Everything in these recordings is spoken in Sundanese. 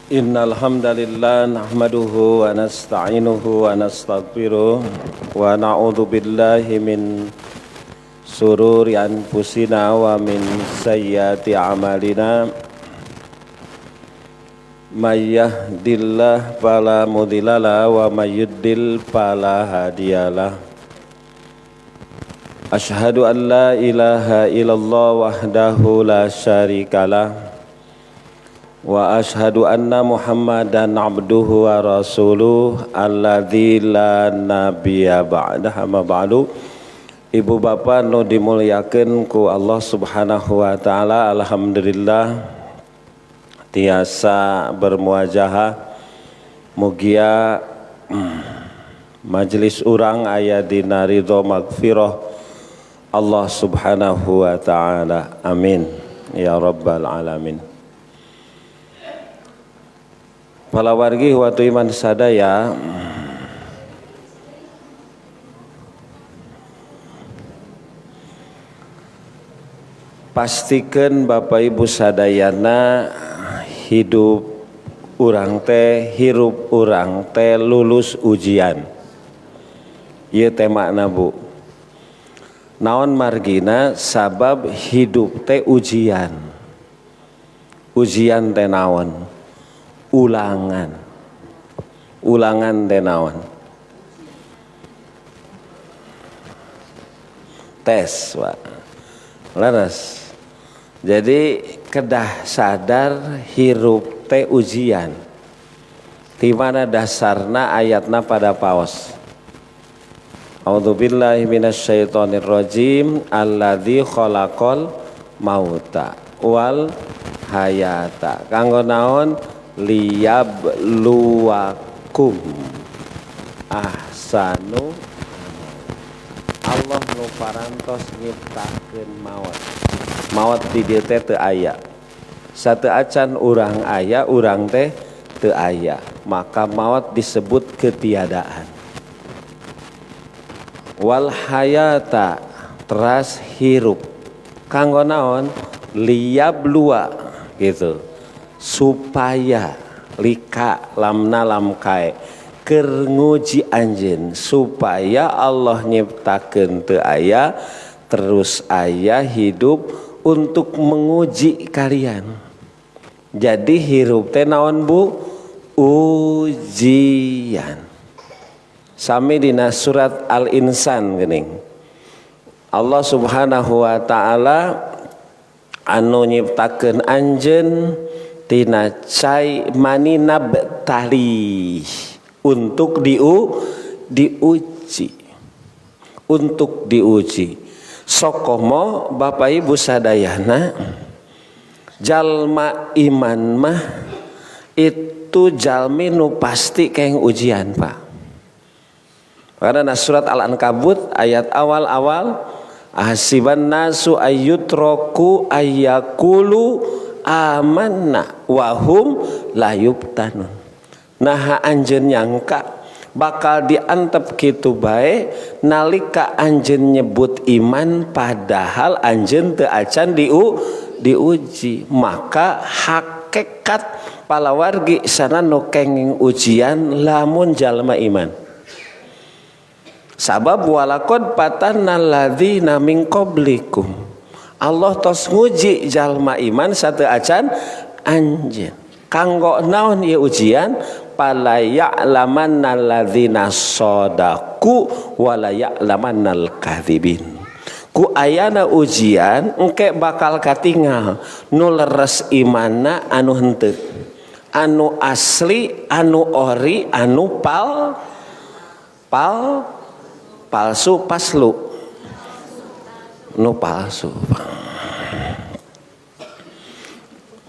Innal hamdalillah nahmaduhu wa nasta'inuhu wa nastaghfiruh wa na'udzu billahi min sururi anfusina wa min sayyiati a'malina. May yahdihillahu fala mudhillalah wa may yudlil fala hadiyalah. Asyhadu an la ilaha illallah wahdahu la syarikalah wa asyhadu anna Muhammadan abduhu wa rasuluh alladzi la nabiyya ba'dahu ma ba'du. Ibu bapak nu dimuliakeun ku Allah Subhanahu wa taala, alhamdulillah tiasa bermuajahah, mugia majelis urang aya dina ridho magfirah Allah Subhanahu wa taala. Amin ya rabbal alamin. Palawargi watu iman sadaya, pastikan Bapak Ibu sadayana hidup urang teh, hirup urang teh lulus ujian. Ieu teh makna Bu. Naon margina sabab hidup teh ujian. Ujian teh naon? Ulangan. Ulangan teh naon? Tes, Pak. Leres. Jadi kedah sadar hirup teh ujian. Di mana dasarna ayatna pada paos. A'udzubillahi minasyaitonirrajim alladzi khalaqal mauta wal hayata. Kanggo naon? Liyabluwakum ahsanu. Allah nu parantos nyiptakeun maot. Maot di dieu teh teu aya. Sateu acan urang aya, urang teh teu aya. Maka maot disebut ketiadaan. Wal hayata teras hirup. Kanggo naon? Liyabluwa gitu. Supaya lika lamna lam kae keur nguji anjeun, supaya Allah nyiptakeun teu aya terus aya hidup untuk menguji kalian. Jadi hirup teh naon Bu? Ujian. Sami dina surat Al-Insan geuning. Allah Subhanahu wa taala anu nyiptakeun anjeun tina cai mani nabtali untuk diuji. Untuk diuji. Sokomo Bapak Ibu sadayana jalma iman mah itu jalmi nu pasti keng ujian Pak. Karena surat Al-Ankabut ayat awal-awal ahsiban nasu ayyutraku ayyakulu amanna wahum la yubtanun. Nah anjeun nyangka bakal diantep kitu bae nalika anjeun nyebut iman padahal anjeun teu acan diuji. Maka hakikat palawargi sana nu kenging ujian lamun jalma iman. Sabab walaqad fatanna alladzina min qablikum. Allah tos nguji jalma iman sateu acan anjeun. Kanggo naon ieu ujian? Fala ya'lamanna alladzina shadaqu wala ya'lamannal kadzibin. Ku ayana ujian engke bakal katingal nu leres imanna anu henteu. Anu asli, anu ori, anu palsu paslu. Nu palsu.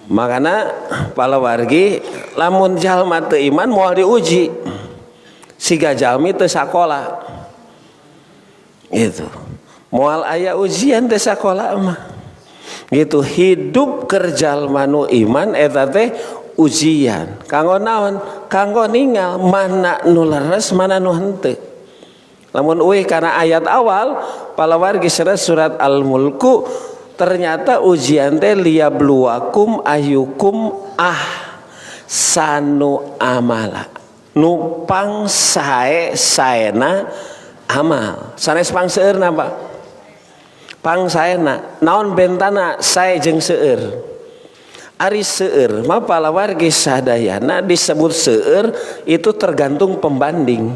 Makana palawargi lamun jalma teu iman moal diuji. Siga jalmi teu sakola. Gitu. Moal aya ujian teu sakola mah. Gitu, hidup keur jalma nu iman eta teh ujian. Kanggo naon? Kanggo ningal mana nu leres mana nu henteu. Lamun eueuh kana ayat awal palawargi surat Al-Mulku ternyata ujian teh liyabluwakum ayyukum ah. ahsanu amala, nu pangsae saena amal. Sanes pangseueurna, Pak, pangsaena. Naon bentana sae jeung seueur? Ari seueur mah, palawargi sadayana, disebut seueur itu tergantung pembanding.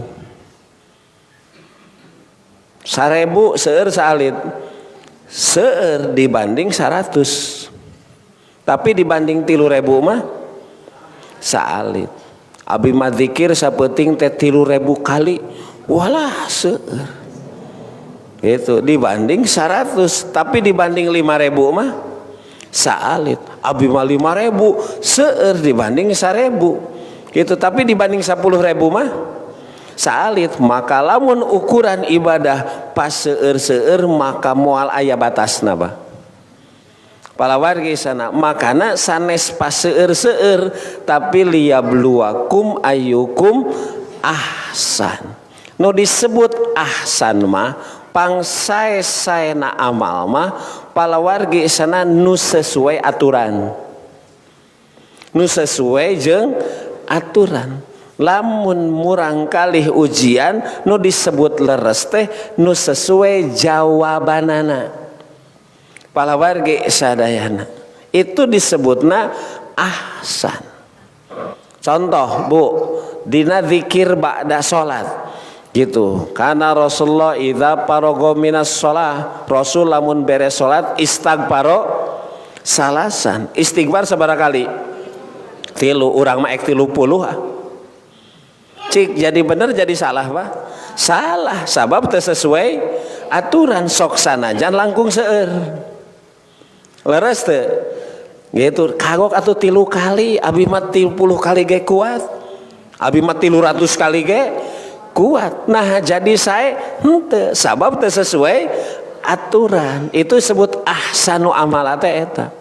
1000 seueur saalit? Seueur dibanding 100, tapi dibanding 3000 mah saalit. Abi mah zikir sapeuting teh 3000 kali, walah seueur itu dibanding 100, tapi dibanding 5000 mah saalit. Abi mah 5000 seueur dibanding 1000 gitu, tapi dibanding 10.000 mah saalit. Maka lamun ukuran ibadah pas seueur-seueur, maka moal aya batasna, Bah, palawargi sana. Makana sanes pas seueur-seueur, tapi liyabluwakum ayyukum ahsan. Nu disebut ahsan mah, pangsae-saena amal mah, palawargi sana, nu sesuai aturan, nu sesuai jeung aturan. Lamun murang kalih ujian, nu disebut leres teh nu sesuai jawabanana, palawargi sadayana, itu disebutna ahsan. Contoh, Bu, dina zikir ba'da salat gitu, karena Rasulullah idza faragha minas shalah, Rasul lamun beres salat, istaghfaro salasan, istighfar sabaraha kali? Tilu. Urang mah ek 30 ah. Cik, jadi bener jadi salah, Pak? Salah, sabab teu sesuai aturan. Sok sanajan langkung seueur, leres teu gitu? Kagok atau 3 kali. Abi mah 30 kali ge kuat, abi mah 300 kali ge kuat. Nah, jadi saya henteu, sabab teu sesuai aturan. Itu disebut ahsanu amala teh eta,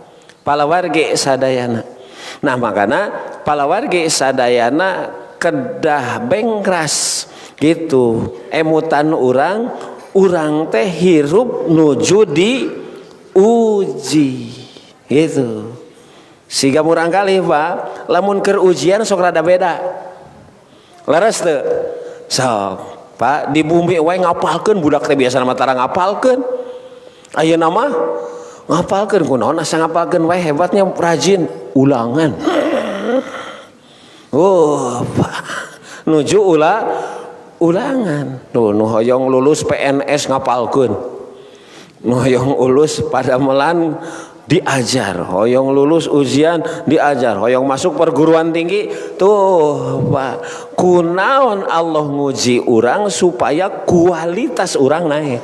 palawargi sadayana. Nah, makana palawargi sadayana kedah bengkras gitu emutan urang, urang teh hirup nuju di uji gitu. Siga murang kali, Pak, lamun keur ujian sok rada beda, leres teu? Sok, Pak, di bumi wae ngapalkeun. Budak teh biasa mah tara ngapalkeun, ayeuna mah ngapalkeun. Kunaon asa ngapalkeun wae, hebatnya rajin ulangan. Oh, Pak, nuju ulangan tuh. Nu hoyong lulus PNS ngapalkeun, nu hoyong lulus padamelan diajar, hoyong lulus ujian diajar, hoyong masuk perguruan tinggi tuh, Pak. Kunaon Allah nguji urang? Supaya kualitas urang naik,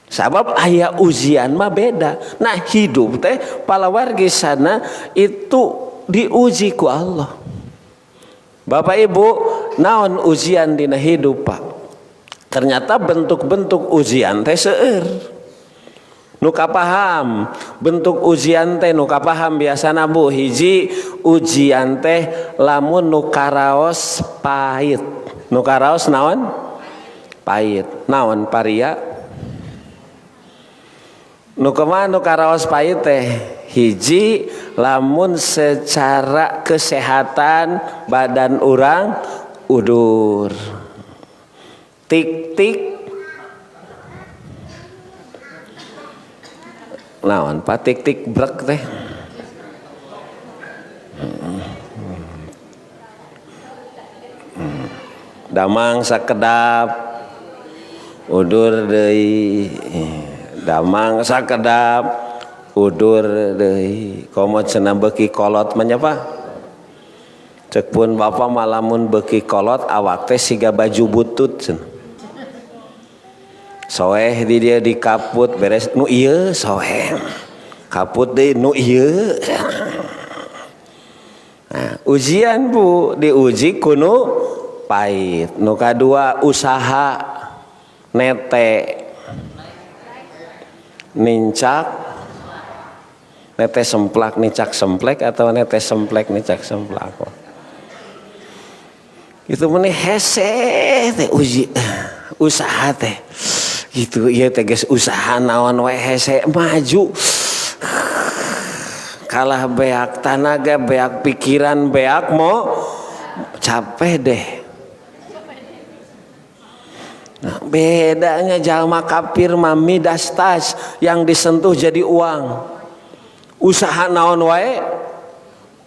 sabab aya ujian mah beda. Nah, hidup teh, palawargi sana, itu diuji ku Allah. Bapak Ibu, naon ujian dina hidup, Pak? Ternyata bentuk-bentuk ujian teh seueur. Nu kapaham bentuk ujian teh, nu kapaham biasana, Bu, hiji ujian teh lamun nu karaos pahit. Nu karaos naon? Pahit. Naon paria? Nu kumaha nu karaos pahit teh? Hiji, lamun secara kesehatan badan urang udur, tik tik naon, Pak, tik tik brek teh. Damang sakedap, udur deui, damang sakedap, udur deui. Komo cenah beuki kolot mah nya, Pak. Cek pun bapak mah, lamun beuki kolot awak teh siga baju butut cenah. Soeh di dia dikaput, beres nu ieu soeh, kaput deui nu ieu. Nah, ujian, Bu, diuji ku nu pahit. Nu kadua, usaha nete nincak, nete semplak nincak semplek atau nete semplek nincak semplak itu meni hese teh. Uji usaha teh gitu, iya teh geus usaha naon wae hese maju. Kalah beak tanaga, beak pikiran, beak mau capek deh. Nah, bedanya jalma kafir mah midas tas yang disentuh jadi uang. Usaha naon wae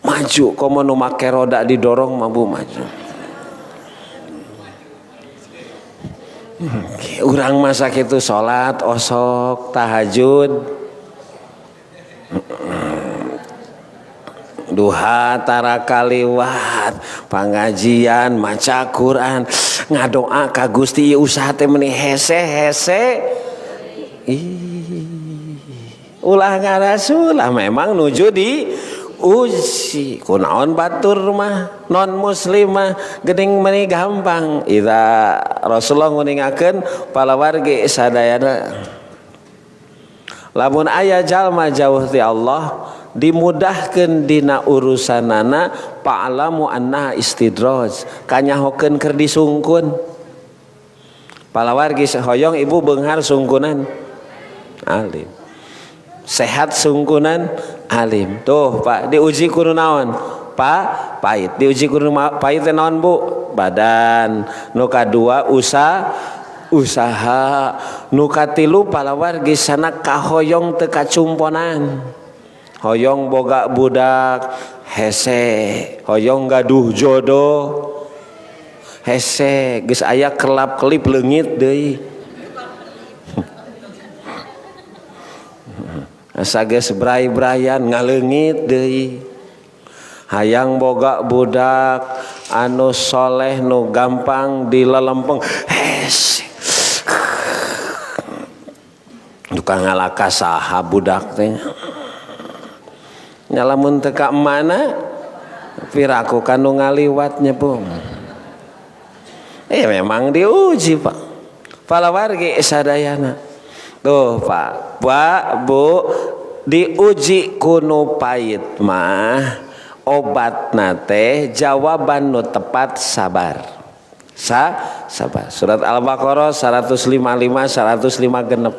maju, komo nu make roda didorong mah bu maju. Urang masa kitu salat osok tahajud duha tara kaliwat pangajian maca Quran ngadoa ka Gusti ieu usaha teh meuni hese-hese. Ih, ulah ngarasulah memang nuju di uji kunaon batur mah non muslimah geuning meuni gampang. Idza Rasulullah nguningakeun palawargi sadayana lamun aya jalma jauh ti Allah dimudahkeun dina urusanana fa'lamu annaha istidraj kanyahokeun keur disungkun. Palawargi hoyong ibu beunghar sungkunan alim, sehat sungkunan alim. Tuh Pak diuji kudu naon? Pak pahit. Diuji kudu pahit teh naon Bu? Badan. Nu kadua usaha. Nu katilu palawargi sana kahoyong teu kacumponan. Hoyong boga budak hese, hoyong gaduh jodoh hese, geus aya kelap-kelip leungit deui. Asa geus bray-brayan ngaleungit deui. Hayang boga budak anu soleh nu gampang dilelempeng hese. Duka ngalaka saha budak teh. Nyalamun teu ka mana piraku kanu ngaliwatnya pun. Memang diuji Pak. Palawargi sadayana. Tuh Pak, Pak, Bu, diuji kunu pahit mah obatna teh jawaban nu tepat sabar. Sabar. Surat Al-Baqarah 155 105 genep.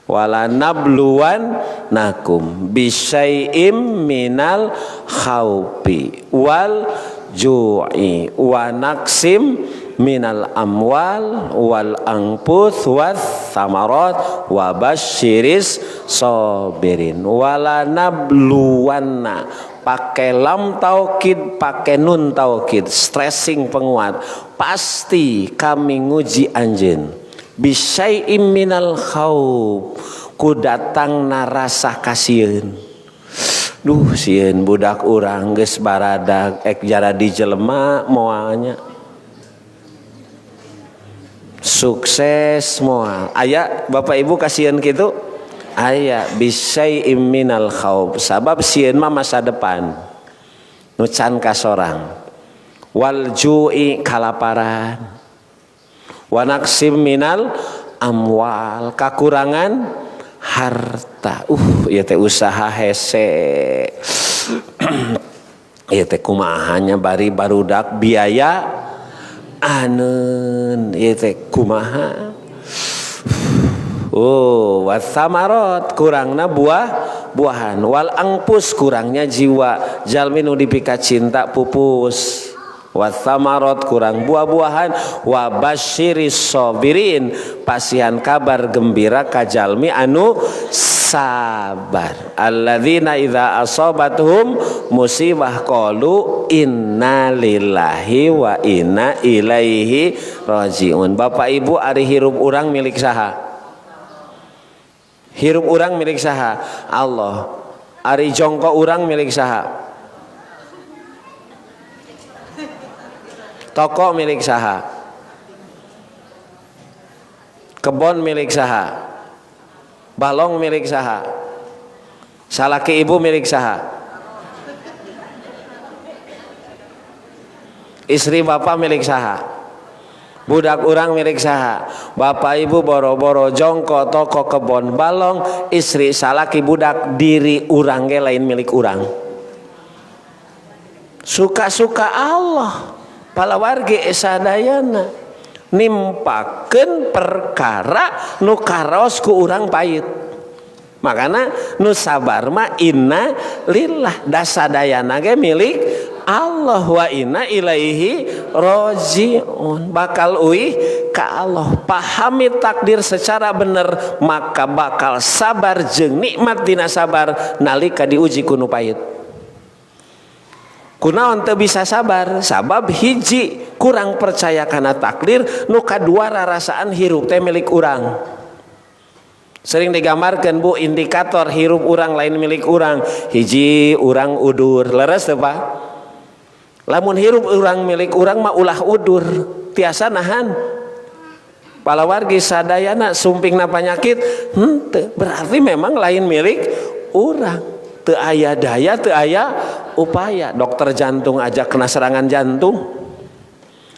Wala nabluwan nakum bisyai'im minal khaufi wal ju'i wa naqsim minal amwal wal anfus was samarat wa basyiris sabirin. Wala nabluwanna pakai lam taukid pakai nun taukid, stressing penguat, pasti kami nguji anjeun bisyai'im minal khauf ku datang narasa kasieun. Duh sieun budak urang geus baradag ek jaradi jelema moalnya sukses moal. Aya Bapak Ibu kasieun kitu? Aya bisyai'im minal khauf, sabab sieun mah masa depan nu can kasorang. Wal ju'i kalaparan, wa naqsim minal amwal kakurangan harta. Ieu teh usaha hese. Ieu teh kumahanya bari barudak biaya aneun ieu teh kumaha. Wasamarat kurangna buah-buahan, wal angpus kurangnya jiwa, jalmi nu dipika cinta pupus. Wasamarat kurang buah-buahan, wa basyiris sabirin pasihan kabar gembira ka jalmi anu sabar. Alladzina idza asabatuhum musibah qalu inna lillahi wa inna ilaihi rajiun. Bapak Ibu ari hirup urang milik saha? Hirup urang milik saha? Allah. Ari jongko urang milik saha? Toko milik saha? Kebon milik saha? Balong milik saha? Salaki ibu milik saha? Istri bapak milik saha? Budak urang milik saha? Bapak ibu boro-boro jongko toko kebon balong istri salaki budak diri urang ge lain milik urang. Suka-suka Allah. Palawargi sadayana nimpakeun perkara nu karaos ku urang pahit. Makana nu sabar mah inna lillah, da sadayana ge milik Allah, wa inna ilaihi rojiun, bakal uih ka Allah. Pahami takdir secara bener, maka bakal sabar jeung nikmat dina sabar nalika diuji ku nu pahit. Kunaon teu bisa sabar? Sabab hiji, kurang percaya kana takdir, nu kadua rarasaan hirup teh milik urang. Sering digambarkan, Bu, indikator hirup urang lain milik urang. Hiji, urang udur. Leres teu, Pak? Lamun hirup urang milik urang mah ulah udur, tiasa nahan. Palawargi sadayana sumpingna panyakit henteu, berarti memang lain milik urang. Teu aya daya, teu aya upaya. Dokter jantung aja kena serangan jantung.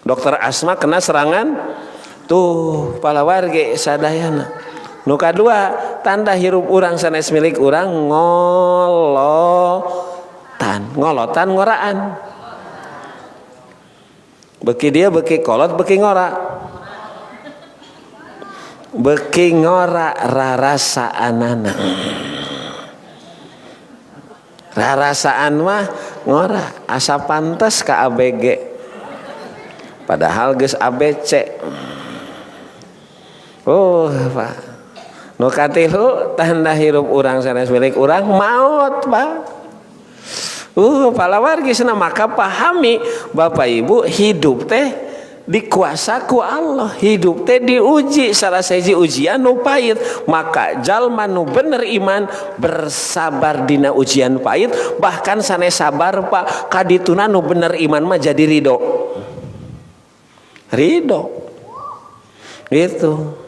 Dokter asma kena serangan tuh, palawargi sadayana. Nu kadua, tanda hirup urang sanes milik urang, ngolotan. Ngolotan, ngoraan. Beki dia beki kolot, beki ngora. Beki ngora rarasaanana. Rarasaan mah ngora, asa pantes ka ABG. Padahal geus ABC. Oh, Pak. Nu katilu, tanda hirup urang sanes milik urang, maut, Pak. Palawargi sana, maka pahami Bapak Ibu, hidup teh dikuasa ku Allah, hidup teh diuji, salah sahiji ujian nu pahit. Maka jalma nu bener iman bersabar dina ujian pahit, bahkan sanes sabar, Pak, kadituna nu bener iman mah jadi ridho. Ridho. Gitu.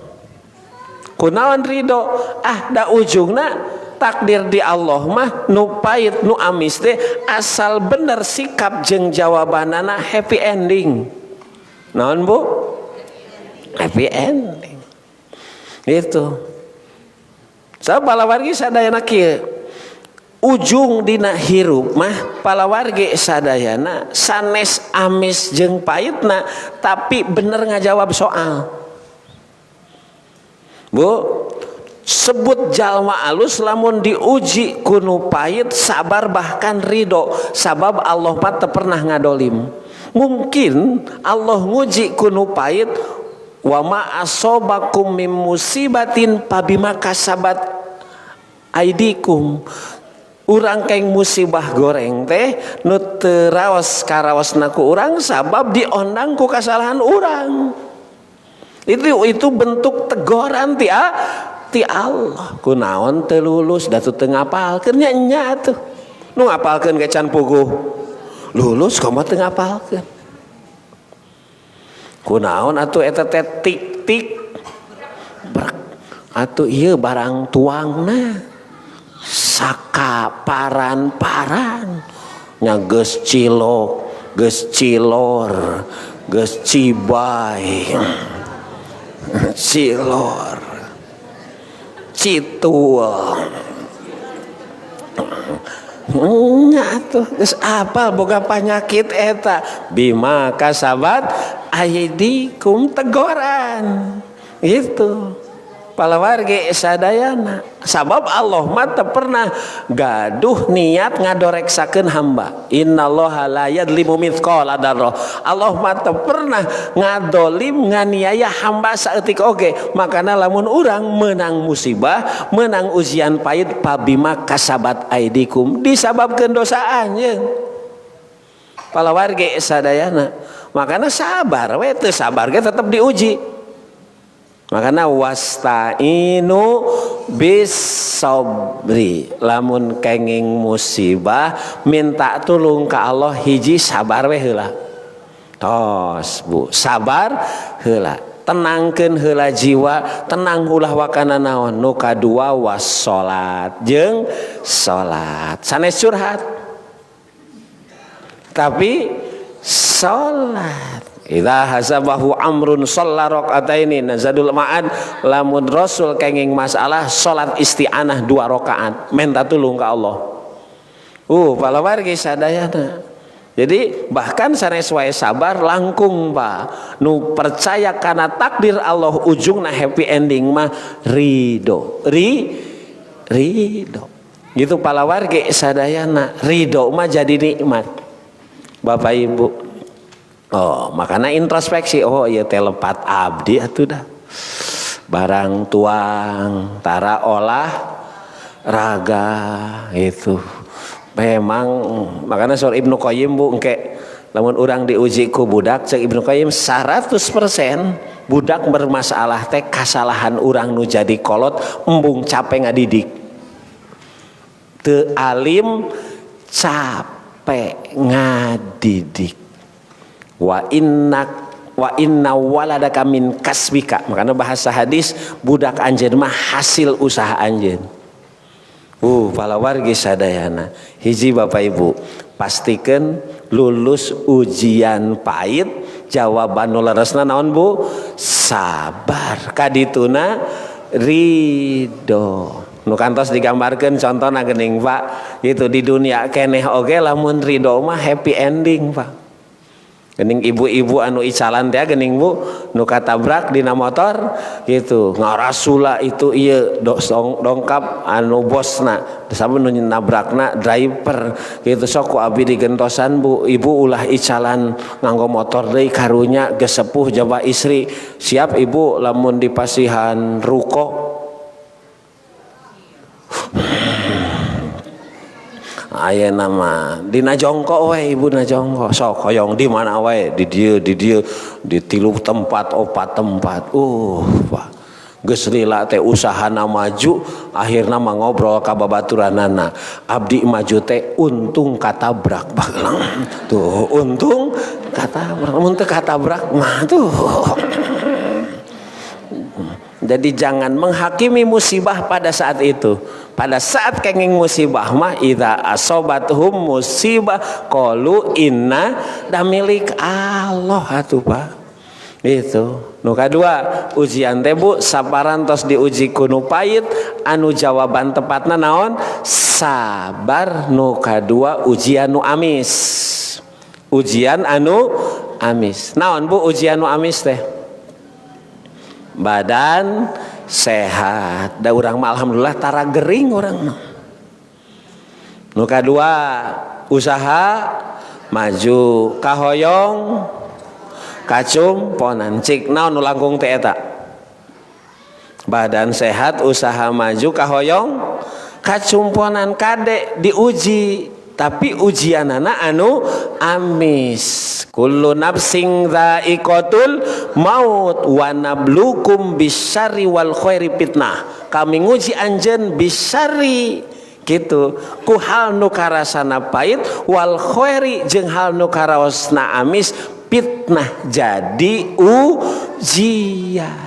Kunaon ridho? Ah, da ujungna takdir di Allah mah nu pahit nu amis teh asal bener sikap jeung jawabanana, happy ending. Naon, Bu? Happy ending. Itu. Sabab palawargi sadayana kieu. Ujung dina hirup mah, palawargi sadayana, sanes amis jeung pahitna, tapi bener ngajawab soal. Bu, sebut jalma alus lamun diuji ku nu pahit sabar, bahkan ridho, sabab Allah mah teu pernah ngadolim. Mungkin Allah nguji ku nu pahit, wa ma asobakum mim musibatin pabima kasabat aidikum. Urang keng musibah goreng teh nu teu raos karaosna ku urang, sabab diondang ku kasalahan urang. Itu bentuk teguran ti Allah. Kunaon teu lulus? Da teu ngapalkeun nya. Nya tuh nu ngapalkeun ge can puguh lulus, komo teu ngapalkeun. Kunaon atuh eta teh tik tik brek? Atuh ieu barang tuangna saka paran-paran nya, geus cilok, geus cilor, geus cibai, cilor, citul nya tuh, geus apal boga penyakit eta. Bima kasabat aidikum, tegoran itu, palawargi sadayana, sabab Allah mah teu pernah gaduh niat ngadoreksakeun hamba. Innallaha la yadlimu mithqala dzarrah. Allah mah teu pernah ngadolim, nganiaya hamba saeutik oge. Makana lamun urang menang musibah, menang ujian pahit, pabima kasabat aidikum, disababkeun dosa anjeun, palawargi sadayana. Makana sabar we, teu sabar ge tetep diuji. Makanya wasta'inu bisobri. Lamun kenging musibah, minta tulung ke Allah, hiji sabar we heula. Tos, Bu, sabar heula. Tenangkeun heula jiwa, tenang, ulah wakana naon. Nu kadua, wassalat, jeung salat. Sanes curhat. Tapi salat. Idza hazabahu amrun shalla rakaataini. Zadul Ma'ad, lamun Rasul kenging masalah, salat isti'anah dua rakaat, minta tulung ke Allah. Palawargi sadayana. Jadi bahkan sanes wae sabar langkung, Pak. Nu percaya karena takdir Allah ujungna happy ending mah ridho. Ridho. Gitu palawargi sadayana, ridho mah jadi nikmat. Bapak Ibu. Oh, makanya introspeksi, oh ieu teh lepat abdi atuh dah. Barang tuang, tara olah raga gitu. Memang makanya soal Ibnu Qayyim bu engke lamun urang diuji ku budak, cek Ibnu Qayyim 100% budak bermasalah teh kasalahan urang nu jadi kolot embung capek ngadidik. Teu alim capek ngadidik. Wa inna waladaka min kasbika. Makanya bahasa hadis budak anjeun mah hasil usaha anjeun. Palawargi sadayana. Hiji Bapak Ibu, pastikan lulus ujian pahit, jawaban nu leresna naon Bu? Sabar. Kadituna ridho. Nu kantos digambarkeun contona geuning Pak, gitu di dunia keneh oge lamun ridho mah happy ending Pak. Geuning ibu-ibu anu icalan teh geuning Bu, nu katabrak dina motor gitu, ngarasula itu ieu dongkap anu bosna, sama nu nabrakna driver gitu, sok ku abi digentosan Bu, ibu ulah icalan nganggo motor deui karunya geus sepuh jaba istri. Siap ibu lamun dipasihan ruko. Aya nama dina jongkok we ibu na jongkok sok hoyong di mana we di dieu di dieu di tilu tempat opat tempat Pak geus lila teh usahana maju akhirna mah ngobrol ka babaturanana abdi maju teh untung katabrak bagelang tuh untung katabrak mun teu katabrak mah tuh. Jadi jangan menghakimi musibah pada saat itu. Pada saat kenging musibah mah idza asobathum musibah qalu inna da milik Allah atuh Pak. Itu. Nu kadua ujian teh Bu saparantos diuji ku nu pahit anu jawaban tepatna naon? Sabar. Nu kadua ujian nu amis. Ujian anu amis. Naon Bu ujian nu amis teh? Badan sehat. Da urang mah alhamdulillah tara gering urang mah. Nu kadua usaha maju kahoyong kacumponan cik naon nu langkung teh eta? Badan sehat usaha maju kahoyong kacumponan kade diuji tapi ujianana anu amis. Kullu nafsin dha'iqatul maut wa nablukum bisyarri wal khairi fitnah. Kami nguji anjeun bisyarri gitu ku hal nu karasana pahit wal khairi jeung hal nu karaosna amis fitnah jadi ujian.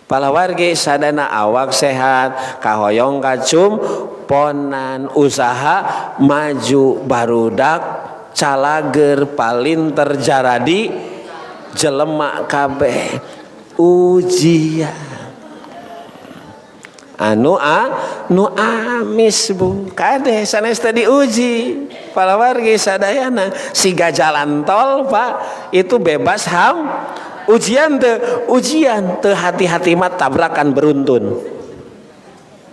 Palawargi sadana awak sehat kahoyong kacumponan usaha maju barudak calager palinter jaradi jelema kabeh ujian anu nu amis Bu kade sanes teh diuji. Palawargi sadayana siga jalan tol Pak itu bebas ham ujian teu ujian teu hati-hati mah tabrakan beruntun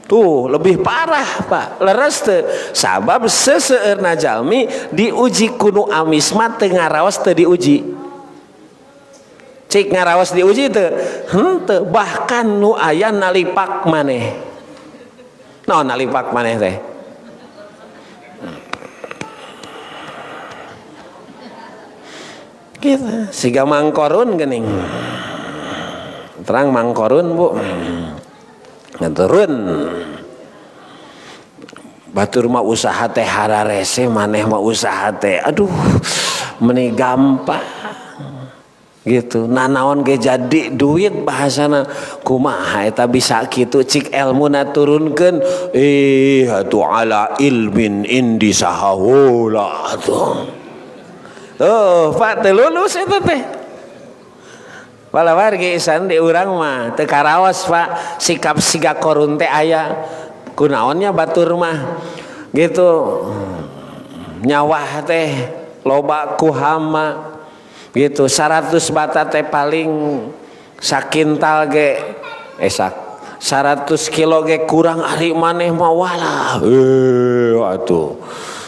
tuh lebih parah Pak leres teu sabab seseueurna jalmi diuji kunu amis mah teu ngaraos teu diuji cik ngaraos diuji teu henteu bahkan nu aya nalipak maneh naon nalipak maneh teh gitu siga mangkorun geuning terang mangkorun Bu turun batur mah usaha teh hararese maneh mah usaha teh aduh meni gampang gitu nanaon ge jadi duit bahasana kumaha eta bisa kitu cik elmuna turunkeun ih atuh ala ilmin indi sahaula tuh tuh Pak teu lulus eta teh. Palawargi isan di urang mah teu karaos Pak sikap siga korun teh aya kunaonnya batur mah gitu nyawah teh loba ku hama gitu 100 bata teh paling sakintal ge 100 kilo ge kurang ari maneh mah walah. Atuh.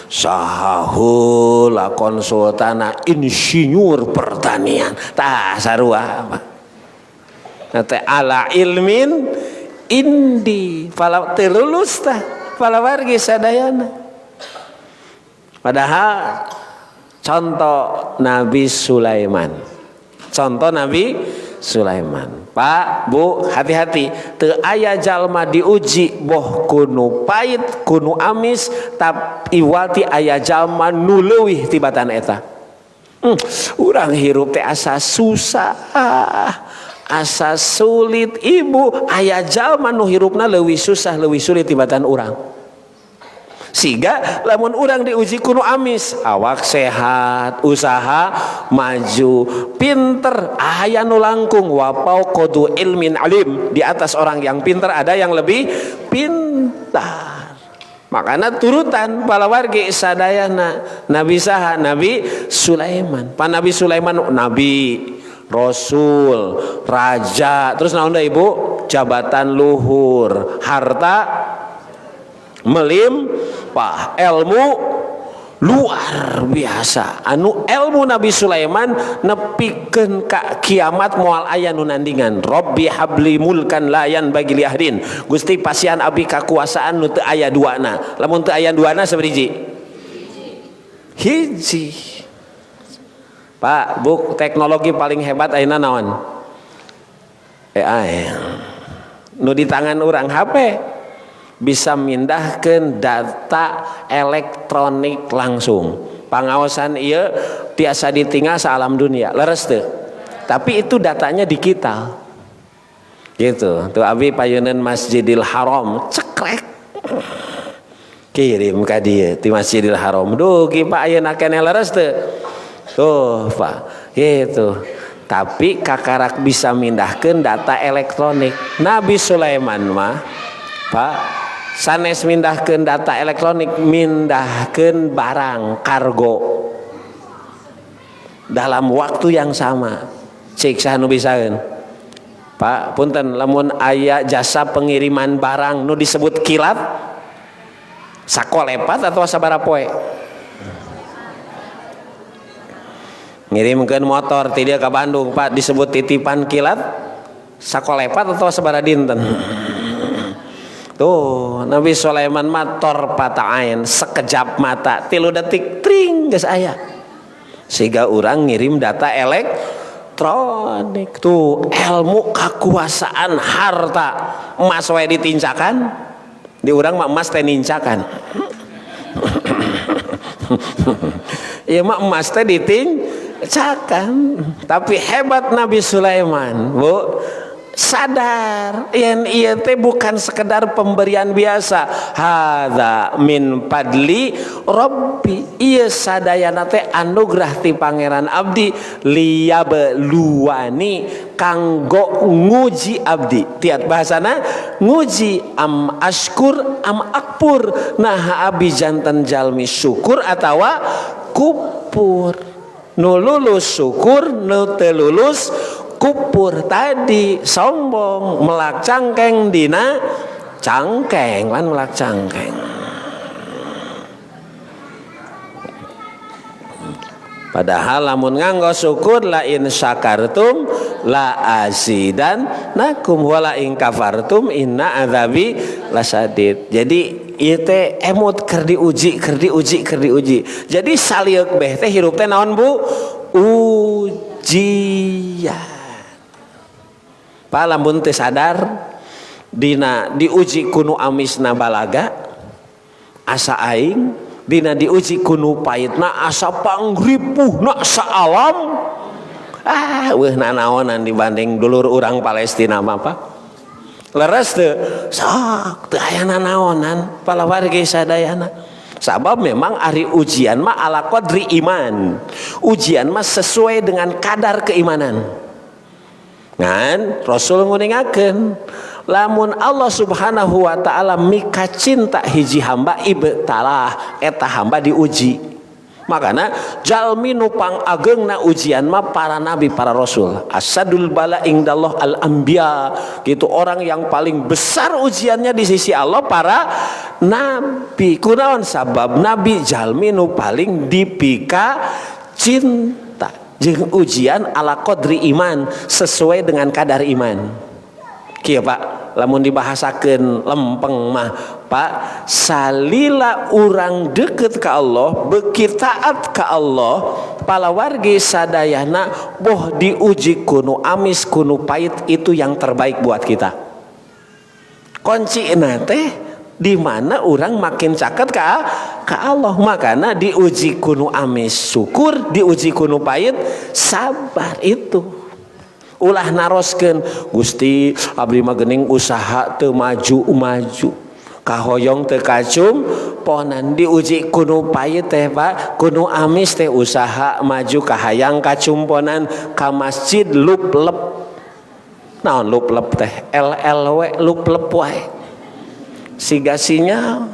Saha heula konsultana insinyur pertanian. Tah sarua mah. Teh ala ilmin indi pala teu lulus tah palawargi sadayana. Padahal contoh Nabi Sulaiman. Contoh Nabi Sulaiman. Pak, Bu, hati-hati. Teu aya jalma diuji boh kunu pait, kunu amis, tapi wati aya jalma nu leuwih tibatan eta. Urang hirup teh asa susah, asa sulit ibu. Aya jalma nu hirupna leuwih susah, leuwih sulit tibatan urang. Siga lamun urang diuji kuno amis, awak sehat, usaha maju, pinter, aya nu langkung wapau kodu ilmin alim, di atas orang yang pinter ada yang lebih pintar. Makanya turutan palawargi sadayana Nabi saha, Nabi Sulaiman. Pa Nabi Sulaiman nabi, rasul, raja, terus naon deui ibu? Jabatan luhur, harta melimpah, ilmu luar biasa. Anu ilmu Nabi Sulaiman nepikeun ka kiamat moal aya nu nandingan. Rabbi habli mulkan la yanbaghi li ahdin. Gusti pasihan abdi kakuasaan nu teu aya duana. Lamun teu aya duana sabaraha? Hiji. Pak, Bu, teknologi paling hebat ayeuna naon? AI. Nu di tangan urang HP bisa mindahkan data elektronik langsung. Pangaosan ieu tiasa ditinggal sa alam dunia, leres teu? Tapi itu datanya digital. Gitu. Tuh abi payunan Masjidil Haram, cekrek. Kirim ka dieu di Masjidil Haram. Duh, ki Pak ayeuna keneh leres teu? Tuh, Pak. Gitu. Tapi kakarak bisa mindahkan data elektronik. Nabi Sulaiman mah, Pak, sanes mindahkeun data elektronik, mindahkeun barang kargo dalam waktu yang sama. Cik saha nu bisaeun? Pak, punten lamun aya jasa pengiriman barang nu disebut kilat sakolepat atau sabaraha poe? Ngirimkeun motor ti dieu ka Bandung, Pak, disebut titipan kilat sakolepat atau sabaraha dinten? Tuh, Nabi Sulaiman mah torfata'ain, sekejap mata, 3 detik tring geus aya. Sehingga orang ngirim data elektronik. Tuh, ilmu kekuasaan harta, emas wae ditincakan, di urang mah emas teh nincakan. Ieu mah emas teh ditincakan. Tapi hebat Nabi Sulaiman, Bu. Sadar yen ieu teh bukan sekedar pemberian biasa. Hadza min fadli rabbi, ieu sadayana teh anugerah ti pangeran abdi, liyabluwani kanggo nguji abdi. Tiat bahasana nguji, am askur am akpur. Nah abdi jantan jalmi syukur atawa kupur. Nu lulus syukur, nu teu lulus kupur. Tadi sombong melak cangkeng dina cangkeng lan melak cangkeng. Padahal lamun nganggo syukur la in syakartum la azidan nakum wala in kafartum inna adzabi lasadid. Jadi ieu teh emut keur diuji, keur diuji, keur diuji. Jadi salieuk beh teh hirup teh naon Bu? Ujian. Pak lamun teu sadar dina diuji kunu amisna balaga asa aing, dina diuji kunu paitna asa pangripuhna saalam. Ah weuh nanaonan dibanding dulur urang Palestina mah Pak. Leres teu? Sok teu aya nanaonan palawargi sadayana. Sabab memang ari ujian mah ala qadri iman. Ujian mah sesuai dengan kadar keimanan. Ngan Rasul nguningakeun lamun Allah Subhanahu wa taala mika cinta hiji hamba ibtalah eta hamba diuji. Makana jalmi nu pangageungna ujian mah para nabi, para rasul. Asadul bala indallah al anbiya. Gitu, orang yang paling besar ujiannya di sisi Allah para nabi. Kunaon sabab nabi jalmi nu paling dipika cinta. Jeung ujian ala qadri iman, sesuai dengan kadar iman. Kieu Pak, lamun dibahasakeun lempeng mah Pak, salila urang deket ka Allah, beuki taat ka Allah, palawargi sadayana boh diuji kunu amis kunu pahit, itu yang terbaik buat kita. Kuncina teh di mana orang makin caket ka Allah, makana diuji kunu amis syukur, diuji kunu pahit sabar. Itu ulah naroskeun Gusti abdi mah geuning usaha teu maju-maju, kahoyong teu kacum ponan. Diuji kunu pahit teh Pak, kunu amis teh usaha maju kahayang kacumponan, ka masjid luplep. Naon luplep teh? LLW luplep wae siga sinyal.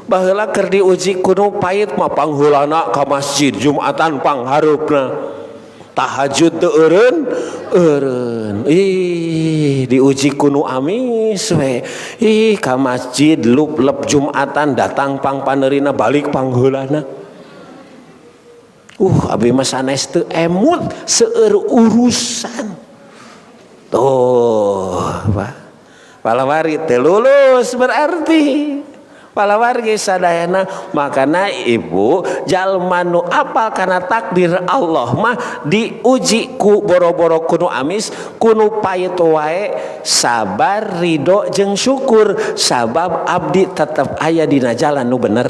Baheula keur diuji kunu pahit mah pangheulana ka masjid, Jumatan panghareupna, tahajud teu eureun-eureun. Ih, diuji kunu amis we. Ih, ka masjid luplep, Jumatan datang pang paneurina, balik pangheulana. Abdi mah sanes teu emut, seueur urusan. Tuh, Pak. Palawari teu lulus berarti. Palawargi sadayana. Makana ibu, jalma nu apal kana takdir Allah mah diuji ku boro-boro kunu amis kunu pahit wae sabar, ridho jeung syukur, sabab abdi tetep aya dina jalan nu bener.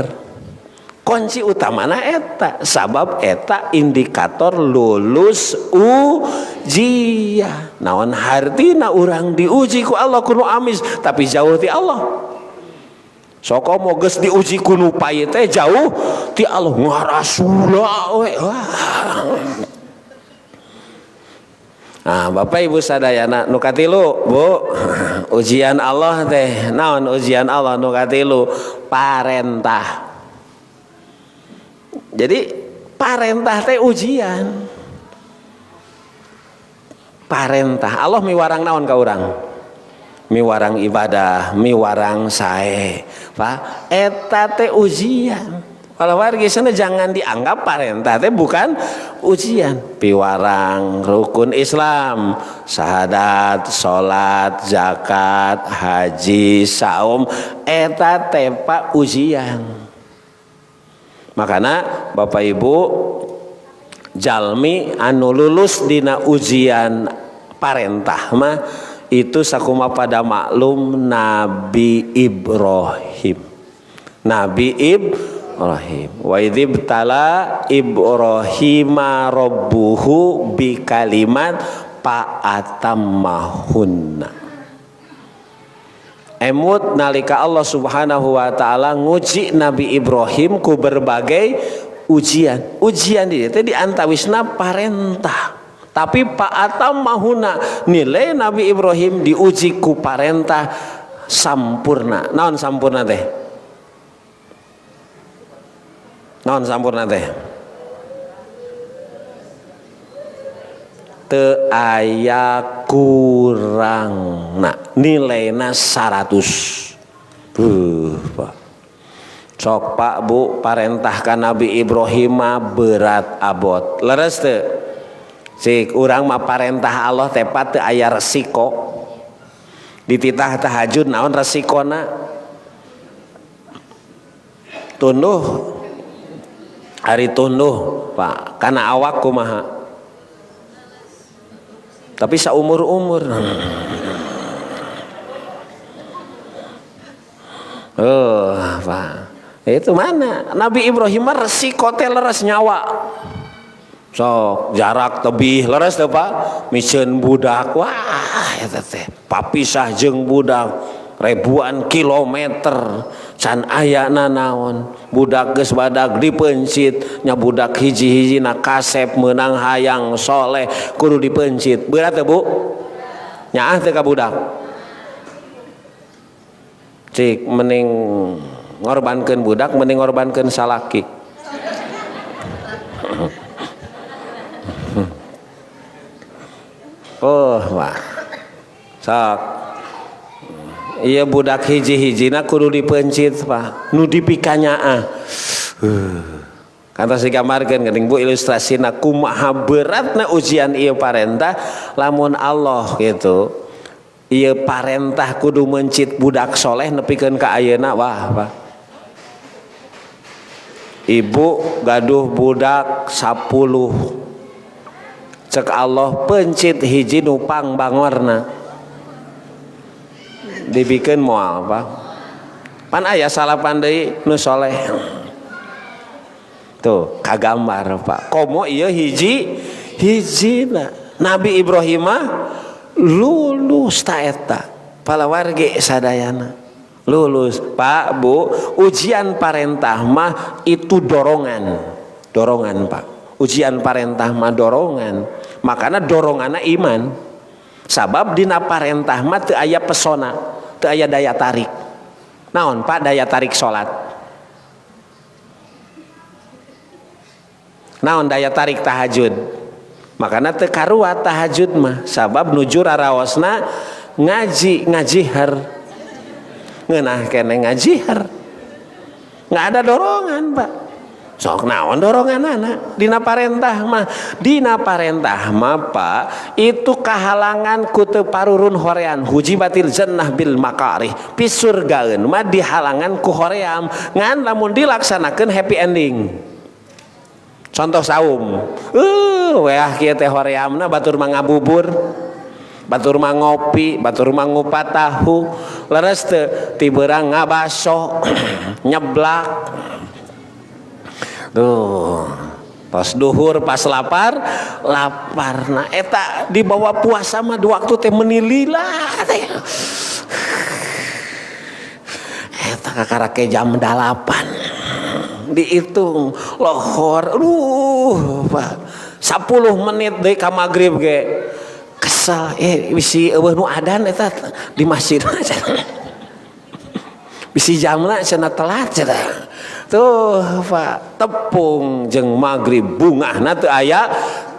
Kunci utamana eta, sabab eta indikator lulus ujian. Naon hartina urang diuji ku Allah kunu amis tapi jauh ti Allah? Sokomo geus diuji kunu pahit teh jauh ti Allah, ngarasula we. Nah, Bapak Ibu sadayana, nu katilu, Bu, ujian Allah teh naon? Ujian Allah nu katilu parentah. Jadi parentah teh ujian. Parentah Allah miwarang naon ka urang? Miwarang ibadah, miwarang sae. Pak, eta teh ujian. Kalau wargi sana jangan dianggap parentah teh bukan ujian. Piwarang rukun Islam, syahadat, salat, zakat, haji, saum, eta teh Pak ujian. Makana Bapak Ibu, jalmi anu lulus dina ujian parentah mah itu sakuma pada maklum Nabi Ibrahim. Nabi Ibrahim. Wa idzibtala Ibrahima rabbuhu bikalimat fa'atammahunna. Emut nalika Allah Subhanahu wa taala nguji Nabi Ibrahim ku berbagai ujian. Ujian di teh diantawisna parentah. Tapi fa'atammahunna, nilai Nabi Ibrahim diuji ku parentah sampurna. Naon sampurna teh? Naon sampurna teh? Teu aya kurangna, nilaina 100. Pak. Sok Pak Bu, parentah ka Nabi Ibrahim mah berat abot. Leres teu? Cik urang mah parentah Allah teh teu aya resiko. Dititah tahajud naon resikona? Tunduh. Ari tunduh, Pak, kana awak kumaha? Tapi saumur-umur. Oh, Pak. Itu mana? Nabi Ibrahim mah resiko teh leres nyawa. Sok jarak tebih leres teh Pak, miceun budak, wah eta teh papisah jeung budak ribuan kilometer can aya nanaon, budak geus badag dipencit nya, budak hiji-hiji na kasep meunang hayang soleh kudu dipencit. Berat teh Bu? Nyaah teh ka budak? Cik mending ngorbankeun budak mending ngorbankeun salaki. Oh, wah. Sok. Iya budak hiji-hijina kudu dipencit, Pak. Nu dipikanyaah. Kantos digambarkeun geuning Bu ilustrasina kumaha beratna ujian ieu parentah lamun Allah gitu. Ieu parentah kudu mencit budak soleh nepikeun ka ayeuna wah, Pak. Ibu gaduh budak 10. Cek Allah pencit hiji nu pangbangorna. Dibikeun moal, Pak. Pan aya salapan deui nu soleh. Tuh kagambar, Pak. Komo ieu hiji hijina. Nabi Ibrahim lulus ta eta. Palawargi sadayana. Lulus, Pak, Bu. Ujian parentah mah itu dorongan. Dorongan, Pak. Ujian parentah mah dorongan. Makana doronganna iman. Sabab dina parentah mah teu aya pesona, teu aya daya tarik. Naon, Pak, daya tarik salat? Naon daya tarik tahajud? Makana teu karua tahajud mah, sabab nuju raraosna ngaji, ngajihar. Ngeunah keneh ngajihar. Nggak ada dorongan, Pak. Sok naon doronganana dina parentah mah. Dina parentah mah, Pak, itu kahalangan ku teu parurun horean. Hujibatil jannah bil makarih. Pisurgaeun mah dihalangan ku hoream. Ngan lamun dilaksanakeun happy ending. Contoh saum. Weah kieu teh horeamna batur mah ngabubur, batur mah ngopi, batur mah ngupat tahu. Leres teu ti beurang ngabaso, nyeblak. Tuh, pas duhur pas lapar, lapar. Nah eta dibawa puasa mah di waktu teh menilila teh. Eta kakarake jam 8. Dihitung lohor, aduh, Pak. 10 menit deui ka magrib ge. Kesal, bisi eueuh nu adan eta di masjid. Bisi jamna cenah telat cenah. Tuh, Pak, tepung jeung magrib bungahna teu aya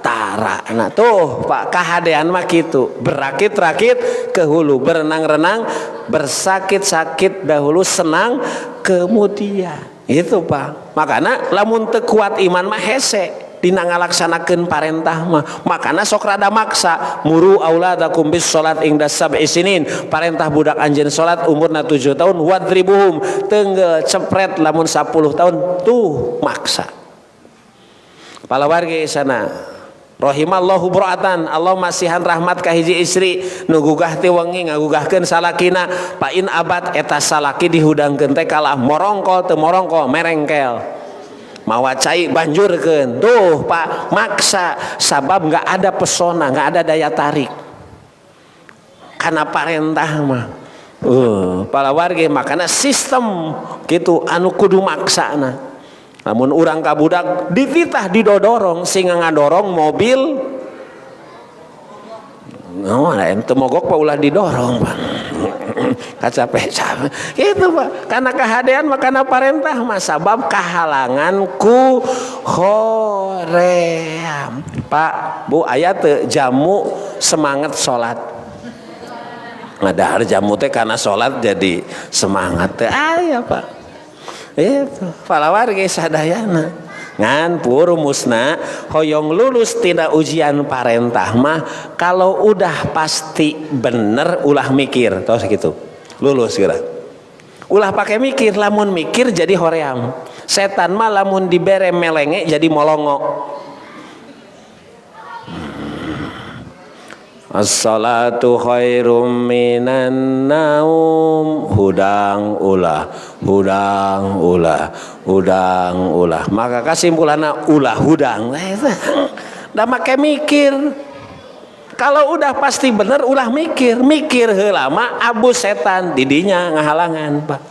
tara. Nah, tuh, Pak, kahadean mah kitu. Berakit-rakit ke hulu, berenang-renang, bersakit-sakit dahulu, senang kemudian. Itu, Pak. Makana lamun teu kuat iman mah hese dina ngalaksanakeun parentah mah. Makana sok rada maksa, muru auladakum bis salat ingda sab'i sinin. Parentah budak anjeun salat umurna 7 tahun, wadribuhum tenggel cepret lamun 10 tahun tuh maksa. Palawargi sana. Rahimallahu bro'atan, Allah masihan rahmat ka hiji istri nu gugah ti wengi ngagugahkeun salakina, pa in abad eta salaki dihudangkeun teh kalah morongkol teu morongkol merengkel. Mawa cai banjurkeun. Tuh, Pak, maksa sabab nggak ada pesona, nggak ada daya tarik. Karena parentah mah. Palawargi makana sistem gitu anu kudu maksana. Namun urang ka budak dititah didodorong sing ngadorong mobil. Oh, ente mogok pak ulah didorong, Pak. Kacape-cape. Gitu, Pak. Karena kahadean makana parentah mah sabab kahalangan ku hoream. Pak, Bu, aya teu jamu semangat salat. Ngadahar jamu teh karena salat jadi semangat teh aya, Pak. Itu palawargi sadayana. Ngan purumusna hoyong lulus tidak ujian parentah mah kalau udah pasti bener ulah mikir tos gitu. Lulus kira. Ulah pakai mikir, lamun mikir jadi hoream. Setan mah lamun dibere melenge jadi molongo. As-salatu khairum minan naum, hudang ulah, hudang ulah, hudang ulah. Maka kesimpulanna ulah hudang. Da make mikir. Kalau udah pasti bener ulah mikir, mikir heula mah abu setan didinya ngahalangan, Pak.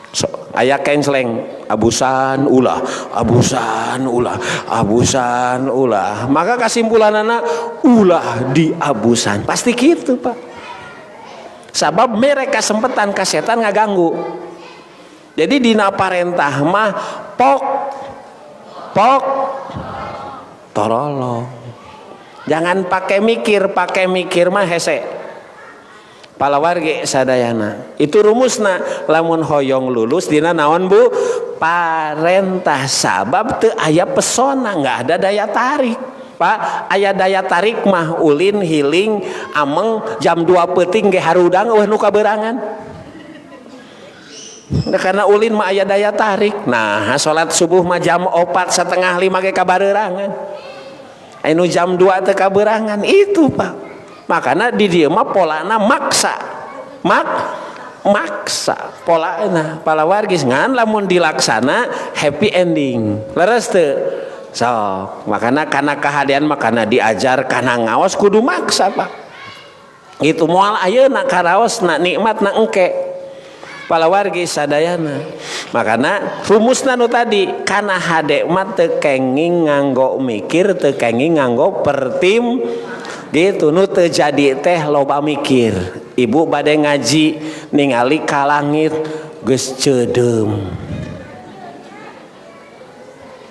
So, aya kensleng abusan ulah, abusan ulah, abusan ulah. Maka kesimpulanana ulah di abusan. Pasti gitu, Pak. Sabab mereka sempetan ka setan ngaganggu. Jadi dina parentah mah pok pok Torolong. Jangan pakai mikir mah hese. Palawargi sadayana. Itu rumusna lamun hoyong lulus dina naon Bu? Parentah sabab teu aya pesona, nggak ada daya tarik. Pak, aya daya tarik mah ulin healing ameng jam 2 peuting ge harudang eueuh nu kaberangan. Nah, karena ulin mah aya daya tarik. Nah, salat subuh mah jam 4:30 ge kabareurangan. Anu jam 2 teu kaberangan itu, Pak. Makana di dieu mah polana maksa. Maksa polana palawargi ngan lamun dilaksana happy ending. Leres teu? Sok, makana kana kahadean makana diajar kana ngaos kudu maksa, Pak. Itu moal ayeuna karaosna nikmatna engke. Palawargi sadayana. Makana rumusna nu tadi kana hade mah teu kenging nganggo mikir, teu kenging nganggo pertim gitu. Nu teu jadi teh loba mikir. Ibu bade ngaji ningali ka langit geus ceudeum.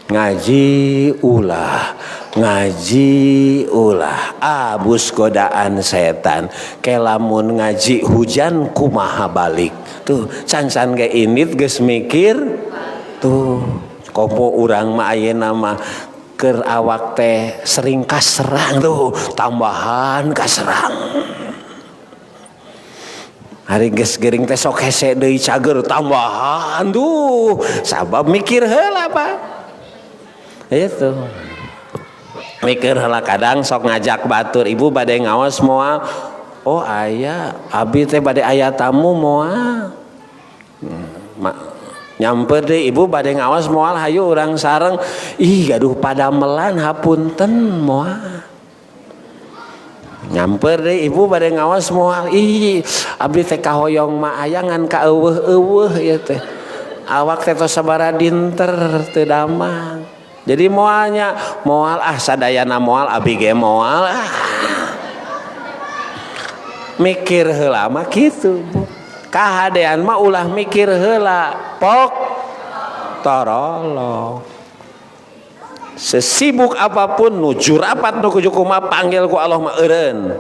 Ngaji ulah, ngaji ulah, abus godaan setan. Kelamun ngaji hujan kumaha balik. Tuh can-can ge indit geus mikir tuh komo urang mah ayeuna mah keur awak teh sering kaserang tuh tambahan kaserang. Hari geus gering teh sok hese deui cager tambahan tuh sabab mikir heula Pak. Itu mikir heula kadang sok ngajak batur ibu bade ngaos moal. Oh aya abi teh bade aya tamu moal. Nyamper deh ibu bade ngaos moal hayu urang sareng. Ih gaduh padamelan hapunten moal. Nyamper deh ibu bade ngaos moal. Ih abdi teh kahoyong mah aya ngan ka eueuh-eueuh ieu teh. Awak teh tos sabaraha dinter teu damang. Jadi moalnya moal ah sadayana moal abi ge moal ah. Mikir heula mah kitu Bu. Kahadean mah ulah mikir heula pok torolong. Sesibuk apapun nuju rapat nu kudu kumaha panggil ku Allah mah eureun.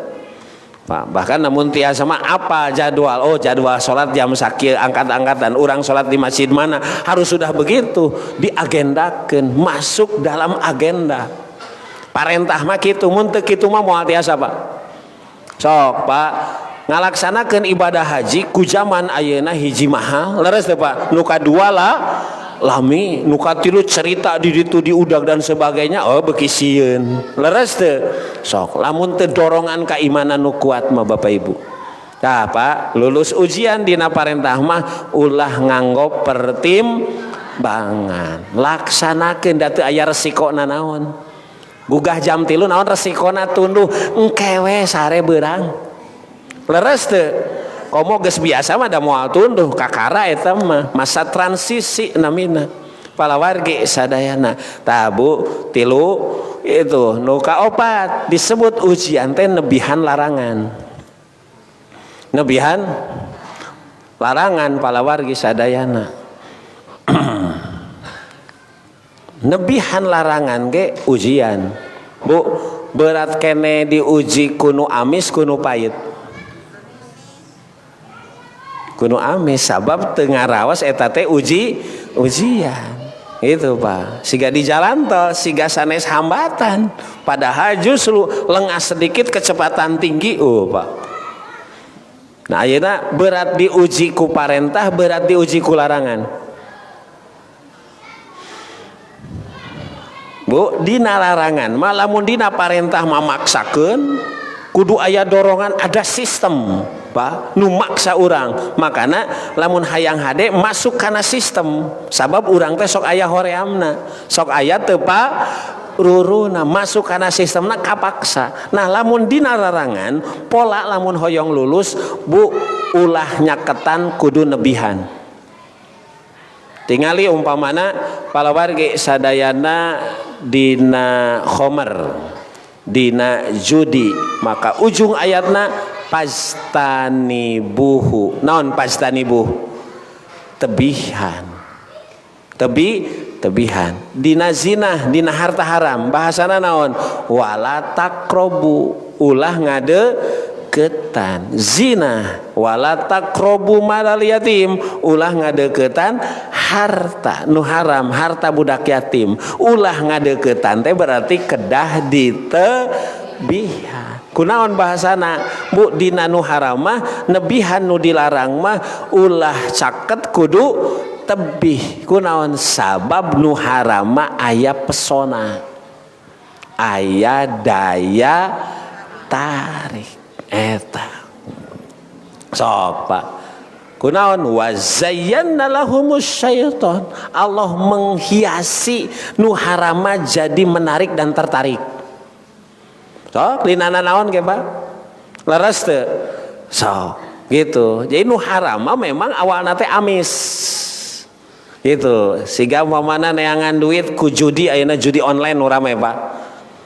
Pak, bahkan namun tiasa mah apa jadwal? Oh jadwal sholat jam sakieu angkat-angkatan urang sholat di masjid mana harus sudah begitu diagendakeun masuk dalam agenda. Parentah mah kitu mun teu kitu mah moal tiasa Pak. Sok Pak ngalaksanakeun ibadah haji ku zaman ayeuna hiji mahal leres teu Pak? Nu kadua lah lami, nu katilu cerita di ditu diudag dan sebagainya, oh beuki sieun. Leres teu? Sok lamun teu dorongan keimanan nu kuat mah Bapak Ibu. Tah Pak, lulus ujian dina parentah mah ulah nganggo pertimbangan. Laksanakeun da teu aya resikona naon. Gugah jam 3 naon resikona tunduh engke we sare beurang. Leres teu? Komo geus biasa mah da moal tunduh kakara eta mah masa transisi namina. Palawargi sadayana. Tah Bu, tilu itu nu kaopat disebut ujian teh nebihan larangan. Nebihan larangan palawargi sadayana. Nebihan larangan ge ujian. Bu, berat kene diuji kunu amis kunu pahit. Kuno amis sabab teu ngaraos eta teh ujian. Itu Pak. Siga di jalan tol, siga sanes hambatan. Padahal justru lengah sedikit kecepatan tinggi, oh Pak. Nah ayeuna berat diuji ku parentah, berat diuji ku larangan. Bu, dina larangan mah lamun dina parentah mah maksakeun, kudu aya dorongan, ada sistem. Pak, nu maksa urang. Makana lamun hayang hade masuk kana sistem. Sabab urang teh sok aya horeamna, sok aya teu ruruna masuk kana sistemna kapaksa. Nah, lamun dina larangan, pola lamun hoyong lulus, Bu, ulah nyaketan kudu nebihan. Tingali umpamana palawargi sadayana dina khomer, dina judi, maka ujung ayatna pastanibuhu. Naon pastanibuh? Tebihan. ditebihan. Dina zina, dina harta haram, bahasana naon? Wala taqrabu, ulah ngadeukeutan. Zina, wala taqrabu malal yatim, ulah ngadeukeutan harta nu haram, harta budak yatim. Ulah ngadeukeutan teh berarti kedah ditebihan. Kunaon bahasana? Bu, dina nu haram mah nebihan nu dilarang mah ulah caket kudu tebih. Kunaon? Sabab nu haram mah aya pesona, aya daya tarik eta. Sok Pak, kunaon? Wa zayyana lahumus syaitan, Allah menghiasi nu haram mah jadi menarik dan tertarik. Sok linana naon ge Pak? Leres teu? Sok gitu. Jadi nu haram mah memang awalna teh amis. Gitu. Siga umpamana neangan duit ku judi, ayeuna judi online nu rame Pak.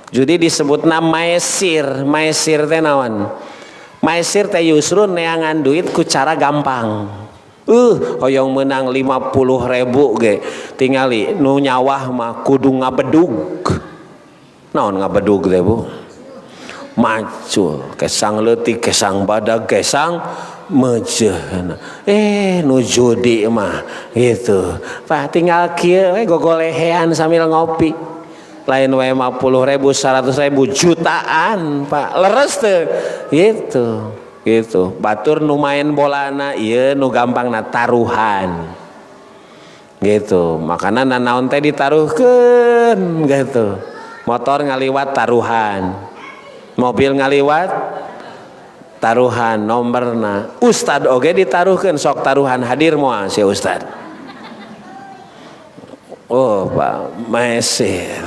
Judi disebutna maesir. Maesir teh naon? Maesir teh justru neangan duit ku cara gampang. Hoyong menang 50.000 ge. Tingali nu nyawah mah kudu ngabedug. Naon ngabedug teh Bu? Macul, kesang leutik, kesang badag, kesang mejeh. Nu judi mah gitu. Pak tinggal kieu we gogolehean sambil ngopi. Lain we 50.000, 100.000, jutaan Pak. Leres teu? Gitu. Gitu. Batur nu main bolana ieu nu gampangna taruhan. Gitu. Makana nanaon teh ditaruhkeun gitu. Motor ngaliwat taruhan. Mobil ngaliwat taruhan nomorna. Ustad oge ditaruhkeun, sok taruhan hadir moal si ustad. Oh Pak, mesir.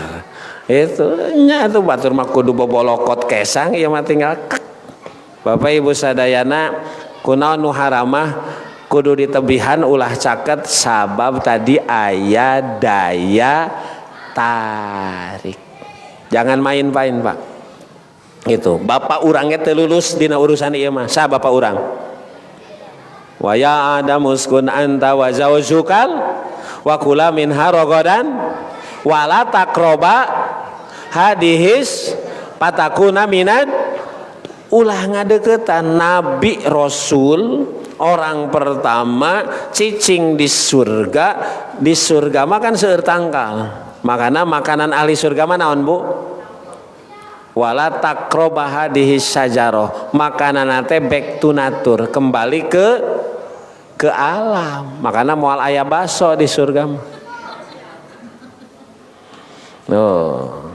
Itu nya tuh batur mah kudu bobolokot kesang ieu mah tinggal kek. Bapak Ibu sadayana, kunaon nu haramah kudu ditebihan ulah caket sabab tadi aya daya tarik. Jangan main-main Pak. Gitu. Bapak urangnya teu lulus dina urusan ieu mah. Sa bapak urang? Wa ya Adam uskun anta wa zaujukal wa kula minha ragadan wa la taqraba hadihis patakuna minad. Ulah ngadeukeutan. Nabi Rasul orang pertama cicing di surga. Di surga mah kan seueur tangkal. Makana makanan ahli surga mah naon Bu? Wala taqraba hadhihi syajarah. Makanan teh back to nature, kembali ke alam. Makana moal aya baso di surga mah. Oh.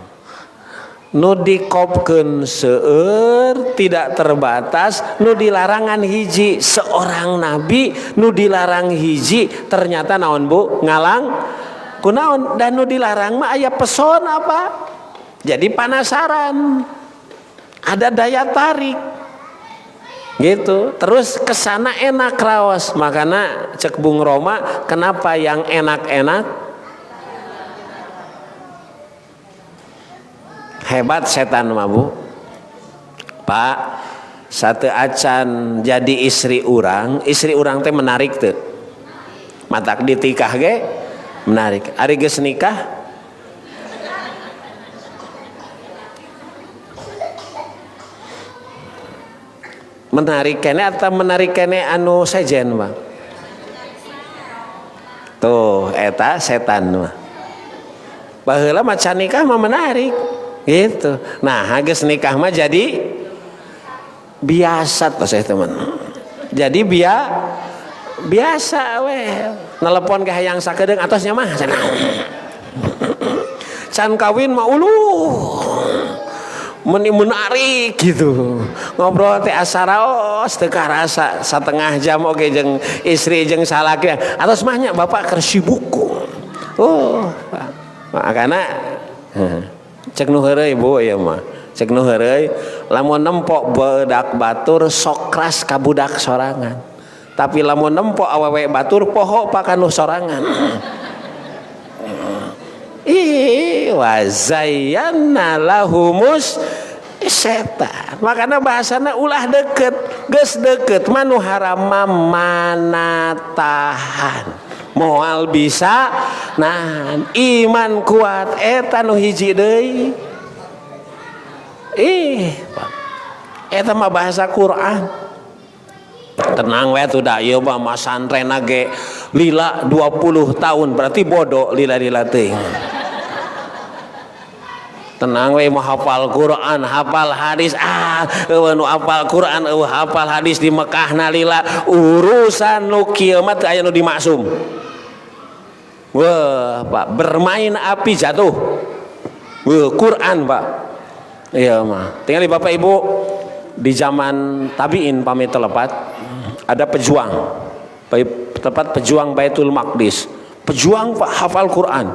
Nu dikopkeun seueur tidak terbatas, nu dilarangan hiji seorang nabi, nu dilarang hiji ternyata naon Bu? Ngalang kunaon? Dan nu dilarang mah aya pesona Pak. Jadi penasaran, ada daya tarik gitu. Terus kesana enak raos. Makanya cek Bung Roma, kenapa yang enak-enak hebat setan mah Bu. Pak, satu acan jadi istri urang, istri urang teh menarik teu. Matak ditikah ge menarik. Ari geus nikah menarik kene atau menarik kene anu sejen Bang? Tuh eta setan mah. Baheula mah can nikah mah menarik gitu. Nah, geus nikah mah jadi biasa tuh saya teman. Jadi biasa weh. Nelepon ke hayang sakedeung atosnya mah cenah. Can kawin mah uluh. Meni menarik gitu. Ngobrol teh asa raos teu karasa setengah jam oge jeung istri jeung salaki. Atos mah nya bapak keur sibuk. Oh, Pak. Makana cek nu heureuy Bu ieu mah. Cek nu heureuy lamun nempok budak batur sok keras ka budak sorangan. Tapi lamun nempok awewe batur poho pa kanu sorangan. Ih, wa zayyana lahumus setan. Makana bahasana ulah deket, geus deket mah nu haram mah mana tahan. Moal bisa Nah, iman kuat eta nu hiji deui. Ih, Pak. Eta mah bahasa Quran. Tenang we tuh da ieu mah masantren ge lila 20 tahun berarti bodoh lila-lila teuing. Tenang we mah hafal Quran, hafal hadis. Ah, eueuh nu hafal Quran, eueuh hafal hadis di Mekah na lila urusan nu kieu mah teu aya nu dimaksum. Wah, Pak, bermain api jatuh. Wah, Quran, Pak. Iya mah. Tinggal di Bapak Ibu di zaman tabiin pamit telepat ada pejuang. Tepat pejuang Baitul Maqdis. Pejuang, Pak, hafal Quran.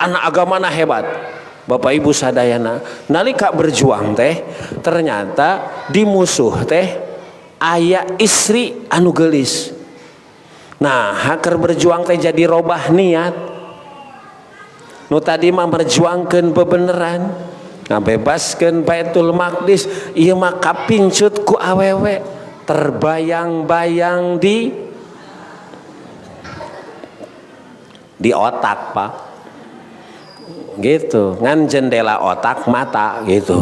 Anak agamana hebat. Bapak Ibu sadayana, nalika berjuang teh ternyata di musuh teh aya istri anu gelis. Nah, haker berjuang teh jadi robah niat. Nu tadi mah merjuangkeun bebeneran, ngabebaskeun Baitul Maqdis, ieu mah kapincut ku awewe, terbayang-bayang di otak, Pak. Gitu, ngan jendela otak mata gitu.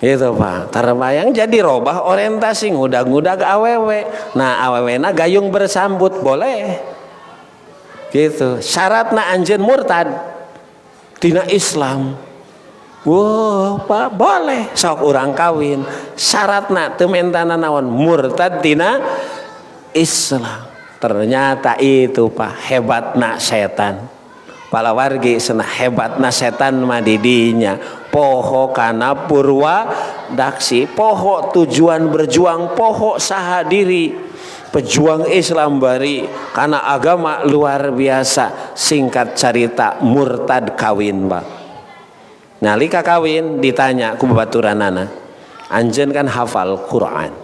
Gitu, Pak. Terbayang jadi robah orientasi ngudag-ngudag awewe. Nah, awewena gayung bersambut boleh. Gitu. Syaratna anjeun murtad tina Islam. Wah, Pak, boleh sok urang kawin. Syaratna teu mentana naon, murtad tina Islam. Ternyata itu, Pak, hebatna setan. Palawargi cenah hebatna setan mah didinya poho kana purwa daksi, poho tujuan berjuang, poho saha diri. Pejuang Islam bari karena agama luar biasa. Singkat cerita murtad kawin, Pak. Nalika kawin ditanya ku babaturanana, anjeun kan hafal Quran,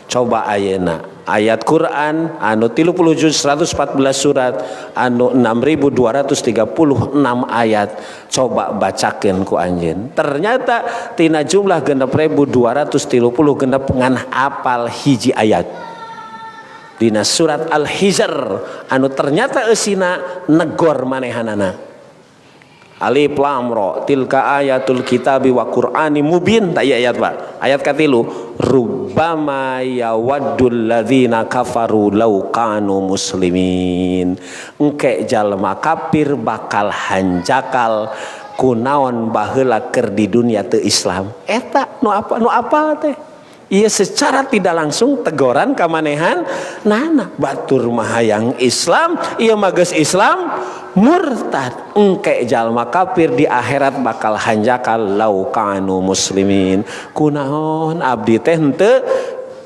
coba ayeuna ayat Quran anu 30 juz 114 surat anu 6236 ayat coba bacakeun ku anjeun. Ternyata tina jumlah 6236 ngan apal hiji ayat dina surat Al-Hijr anu ternyata eusina negor manehanana. Alif lam ro tilka ayatul kitabi wa qur'ani mubin, tak iya ayat, Pak. Ayat katilu, rubbama yawaddul ladzina kafaru law kanu muslimin. Engke jalma kafir bakal hanjakal kunaon baheula keur di dunia teu Islam. Eta nu apa nu apal teh. Iya, secara tidak langsung teguran kamanehan nana, batur mah hayang Islam, ieu mah geus Islam murtad. Engke jalma kafir di akhirat bakal hanjakal lau kanu muslimin, kunaon abdi teh henteu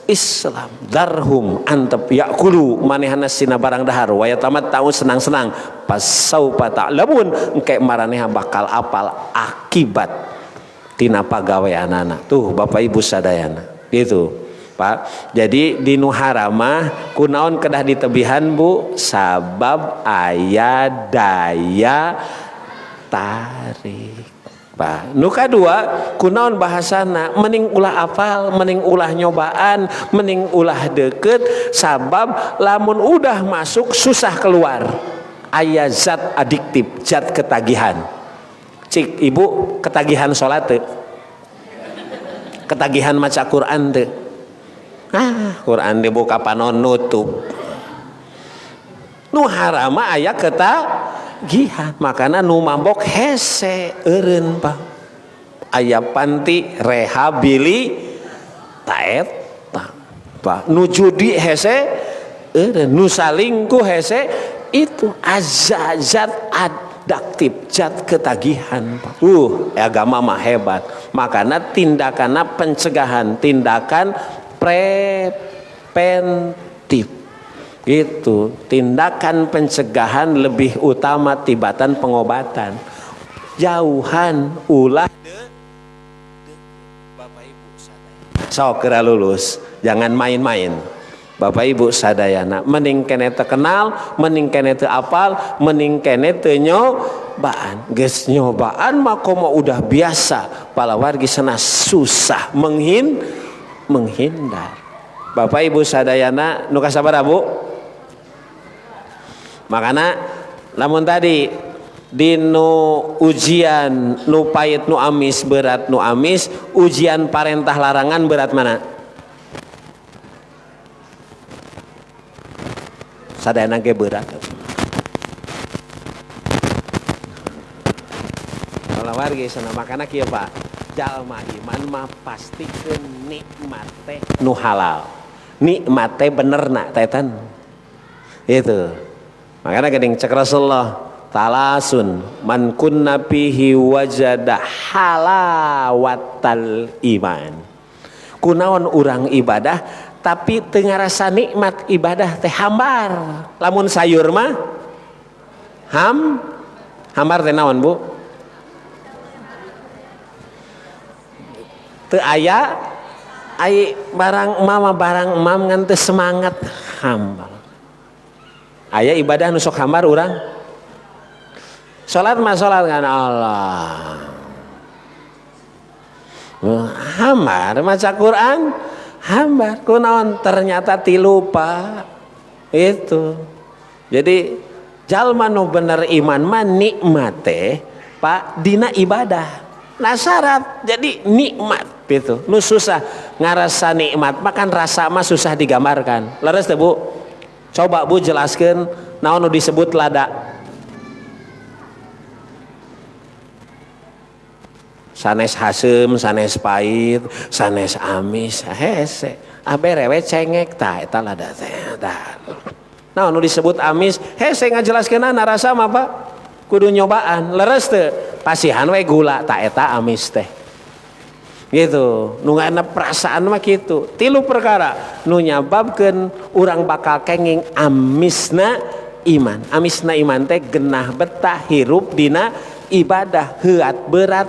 Islam. Darhum antep yakulu manehana sina barang dahar wa yatamattau senang-senang, fasaufa ta'lamun engke maraneha bakal apal akibat tina pagaweanana. Tuh, Bapak Ibu sadayana, gitu, Pak. Jadi di nu haram mah kunaon kedah ditebihan, Bu? Sabab aya daya tarik, Pak. Nu kadua, kunaon bahasana mending ulah apal, mending ulah nyobaan, mending ulah deket, sabab lamun udah masuk susah keluar. Aya zat adiktif, zat ketagihan. Cik, Ibu ketagihan sholat teu? Ketagihan maca Quran teu? Ah, Quran dibuka panon nutup. Nu haram mah aya ketagihan, makana nu mabok hese eureun, Pak. Aya panti rehabilita eta, Pak. Nu judi hese eureun, nu salingkuh hese, itu azat adaktif, zat ketagihan, Pak. Agama mah hebat. Makanya tindakan pencegahan, tindakan preventif gitu, tindakan pencegahan lebih utama tibatan pengobatan. Jauhan, ulah. Bapak Ibu sadayana, sok kira lulus, jangan main-main. Bapak Ibu sadayana, mending kene teu kenal, mending kene teu apal, mending kene teu nyobaan. Geus nyobaan mah komo udah biasa, palawargi sana susah menghindar. Bapak Ibu sadayana, nu kasabaraha, Bu? Makana lamun tadi dinu ujian nu pahit nu amis berat nu amis, ujian parentah larangan berat mana? Sadayana ge berat. Kalau wargi sana makana kieu Pak, jalma iman mah pastikeun nikmat teh nu halal. Nikmat teh benerna teh tan. Itu. Makana geuning cek Rasulullah talasun man kunna fihi wajada halawatal iman. Kunaon urang ibadah tapi teu ngarasa nikmat ibadah teh hambar. Lamun sayur mah hambar teh naon Bu? Teu aya ai barang mama barang emam ngan teu semangat hambar. Aya ibadah nu sok hambar urang. Salat mah salat kan Allah. Hambar maca Quran, hambar kunaon ternyata tilupa. Itu. Jadi jalma nu bener iman mah nikmate Pak dina ibadah. Nah syarat jadi nikmat gitu. Nu susah ngarasa nikmat makan rasa mah susah digambarkan. Leres teh Bu? Coba Bu jelaskeun naon nu disebut lada. Sanes haseum, sanes pahit, sanes amis, hese. Aberewe cengek tah eta lada teh. Tah. Naon nu disebut amis? Hese ngajelaskeunana rasa mah Pak. Kudu nyobaan. Leres teu? Pasihan we gula tah eta amis teh. Gitu. Nu ngaranna perasaan mah kitu. Tilu perkara nu nyababkeun urang bakal kenging amisna iman. Amisna iman teh genah betah hirup dina ibadah, heuat berat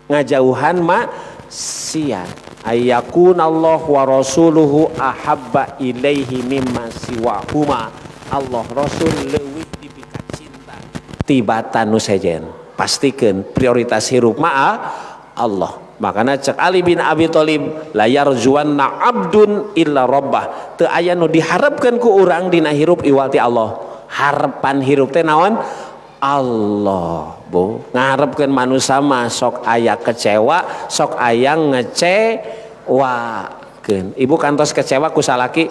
ngajauhan maksiat. Ayyakunallahu wa rasuluhu ahabba ilaihi mimma siwahuma. Allah Rasul leuwih dipika cinta tibatan nu sejen. Pastikeun prioritas hirup mah Allah. Makana cek Ali bin Abi Thalib la yarjuwanna abdun illa rabbah. Teu aya nu diharapkeun ku urang dina hirup iwal ti Allah. Harepan hirup teh naon? Allah. Bu, ngarepkeun manusia mah sok aya kecewa, sok aya ngecewakeun. Ibu kantos kecewa ku salaki?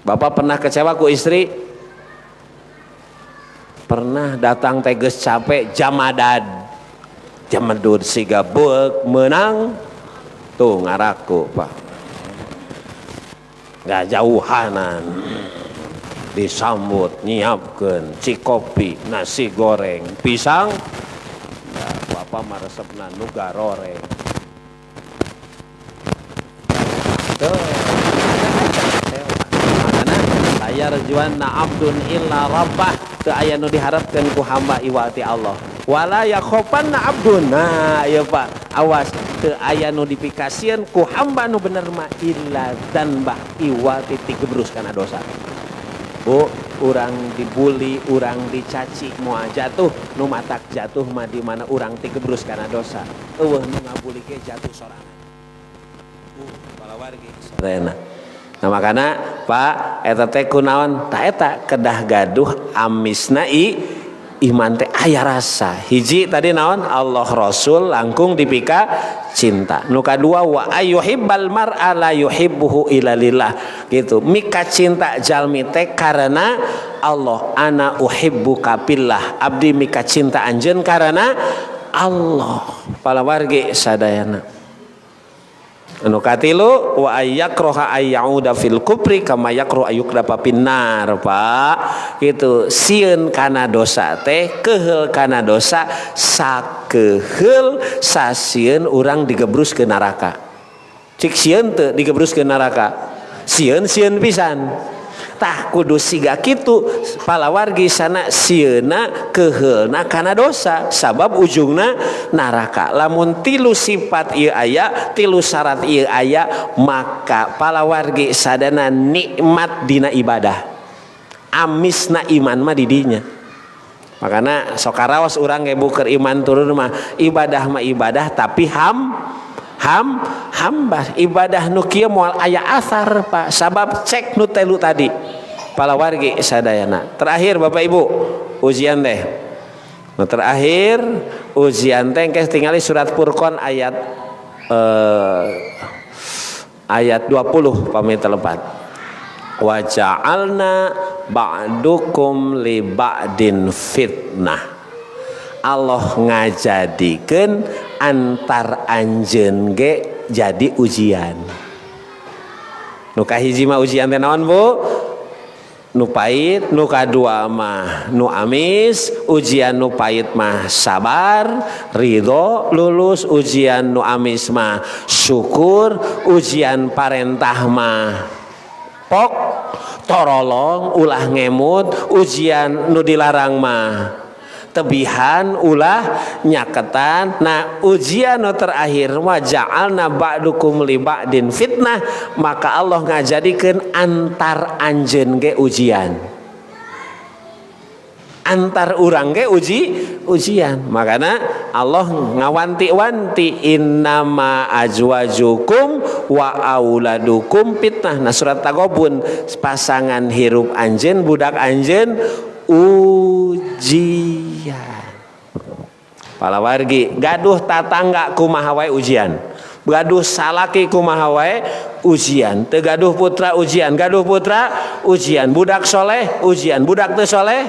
Bapak pernah kecewa ku istri? Pernah datang teh geus capek jamadad. Jamadud siga beuk meunang tuh ngaraku Pak. Nggak jauhanan. Disambut nyiapkeun cikopi, nasi goreng, pisang. Nah, bapak mah resepna nu garoreng. Tuh, makana layar juanna abdun illa rabbah. Teu aya nu diharapkeun ku hamba iwal ti Allah. Wala yakhofanna abdun. Nah, ieu Pak, awas teu aya nu dipikasieun ku hamba nu bener mah illa dzanbah iwal ti tigebrus kana dosa. Bu, urang dibully, urang dicaci, moal jatuh, nu matak jatuh mah di mana urang tigebrus kana dosa. Eueuh nu ngabuli ge jatuh sorangan. Palawargi sadayana. Nah makana Pak eta teh kunaon? Ta eta kedah gaduh amisna iman teh aya rasa. Hiji tadi naon? Allah Rasul langkung dipika cinta. Nu kadua wa ayyuhibbal mar'a la yuhibbuhu illa lillah. Gitu. Mika cinta jalmi teh karena Allah. Ana uhibbuka billah. Abdi mika cinta anjeun karena Allah. Palawargi sadayana. Anu katilu wa ayyakroha ayyauda fil kufri kama yakro ayyukdapa finnar Pak. Gitu. Sieun kana dosa teh, keheul kana dosa, sakeheul sasieun urang digebrus ke neraka. Cik sieun teu digebrus ke neraka. Sieun-sieun pisan. Tah kudu siga kitu palawargi sana sieuna keheulna kana dosa sabab ujungna neraka. Lamun tilu sifat ieu aya, tilu syarat ieu aya, maka palawargi sadana nikmat dina ibadah. Amisna iman mah di dinya. Makana sok karaos urang ge bu keur iman turun mah ibadah tapi Hambar ibadah nu kieu moal aya asar Pak, sabab cek nu telu tadi. Palawargi sadayana. Terakhir Bapak Ibu, ujian teh. Nu terakhir ujian teh engke tingali surat Furqan ayat 20 pamit telepat. Wa ja'alna ba'dukum li ba'din fitnah. Allah ngajadikeun antar anjeun ge jadi ujian. Nu kahiji mah ujian teh naon Bu? Nu pahit, nu kadua mah nu amis, ujian nu pahit mah sabar, ridho, lulus, ujian nu amis mah syukur, ujian parentah mah pok, torolong, ulah ngemut, ujian nu dilarang mah tebihan, ulah nyaketan. Nah ujian nu terakhir wa ja'alna ba'dukum li ba'din fitnah, maka Allah ngajadikeun antar anjeun ge ujian, antar urang ge ujian. Makana Allah ngawanti-wanti innama azwajukum wa auladukum fitnah. Nah surat Taghabun, pasangan hirup anjeun, budak anjeun ujian. Palawargi gaduh tatangga kumaha wae ujian, gaduh salaki kumaha wae ujian, teu gaduh putra ujian, gaduh putra ujian, budak soleh ujian, budak teu soleh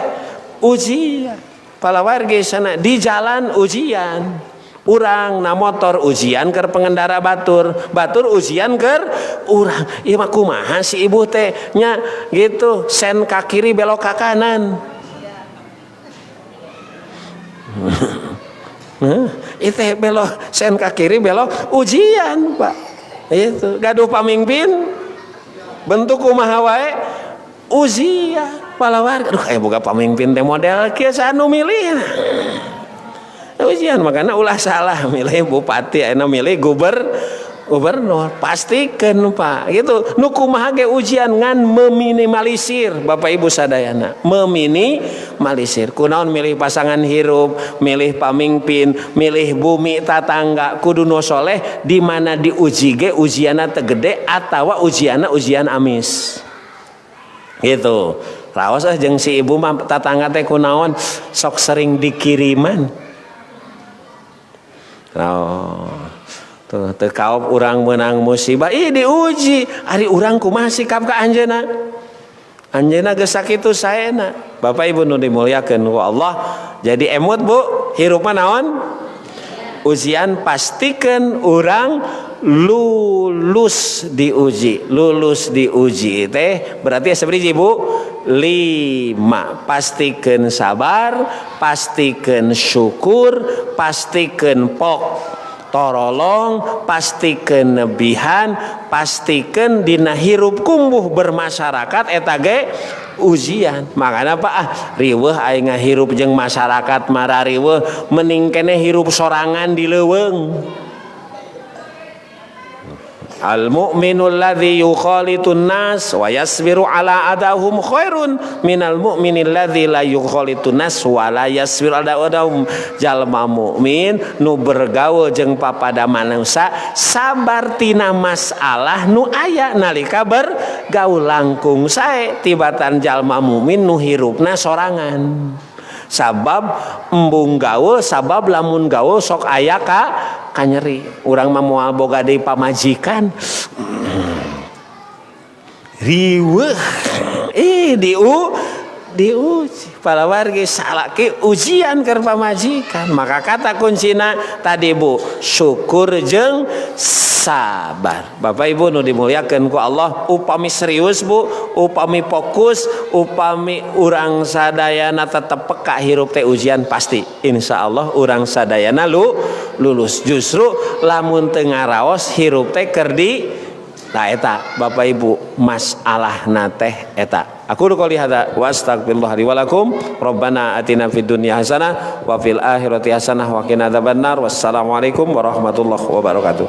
ujian. Palawargi sana di jalan ujian, urang na motor ujian keur pengendara batur, batur ujian keur urang. Ieu mah kumaha si ibu teh nya gitu, sen ka kiri belok ka kanan. Itu belok sen ka kiri belok ujian Pak. Itu gaduh pamimpin bentuk kumaha wae ujian. Palawargi aduh aya boga pamimpin teh model kieu saha nu milih. Ujian, makanya ulah salah milih bupati, ayeuna milih gubernur, pastikan Pak gitu. Nu kumaha ge ujian ngan meminimalisir Bapak Ibu sadayana, meminimalisir. Kunaon milih pasangan hirup, milih pamimpin, milih bumi tatangga kudu nu soleh, di mana diuji ge ujianna teu gede atawa ujianna ujian amis. Gitu. Raos ah jeung si ibu mah tatangga teh kunaon sok sering dikiriman. Oh, tuh teu kaop urang meunang musibah, ih diuji. Ari urang kumaha sikap ka anjeunna? Anjeunna geus sakitu saena. Bapak Ibu nu dimuliakeun ku Allah, jadi emut Bu, hirup mah naon? Ujian, pastikan urang lulus diuji. Lulus diuji teh berarti seperti Ibu 5, pastikan sabar, pastikan syukur, pastikan pok torolong, pastikan nebihan, pastikan dina hirup kumbuh bermasyarakat eta ge ujian. Makanya Pak ah riweuh aing ngahirup jeung masyarakat mara riweuh, mending keneh hirup sorangan di leuweung. Al mu'minul ladzi yukhalitun nas wa yasbiru ala adahum khairun minal mu'minil ladzi la yukhalitun nas wa la yasbiru ala adahum. Jalma mukmin nu bergaul jeung papada manusia sabar tina masalah nu aya nalika bergaul langkung sae tibatan jalma mukmin nu hirupna sorangan. Sabab embung gaul, sabab lamun gaul sok aya ka kanyeri. Urang mah moal boga deui pamajikan. Riweuh. Ih diuji. Palawargi salaki ujian keur pamajikan. Maka kata kuncina tadi Bu, syukur jeung sabar. Bapak Ibu nu dimuliakeun ku Allah, upami serius Bu, upami fokus, upami urang sadayana tetep peka hirup teh ujian pasti. Insyaallah urang sadayana lulus. Justru lamun teu ngaraos hirup teh keur di nah eta Bapak Ibu masalahna teh eta. Aku qouli hadza wa astaghfirullah li wa lakum. Rabbana atina fid dunya hasanah wa fil akhirati hasanah wa qina adzabannar. Wassalamualaikum warahmatullahi wabarakatuh.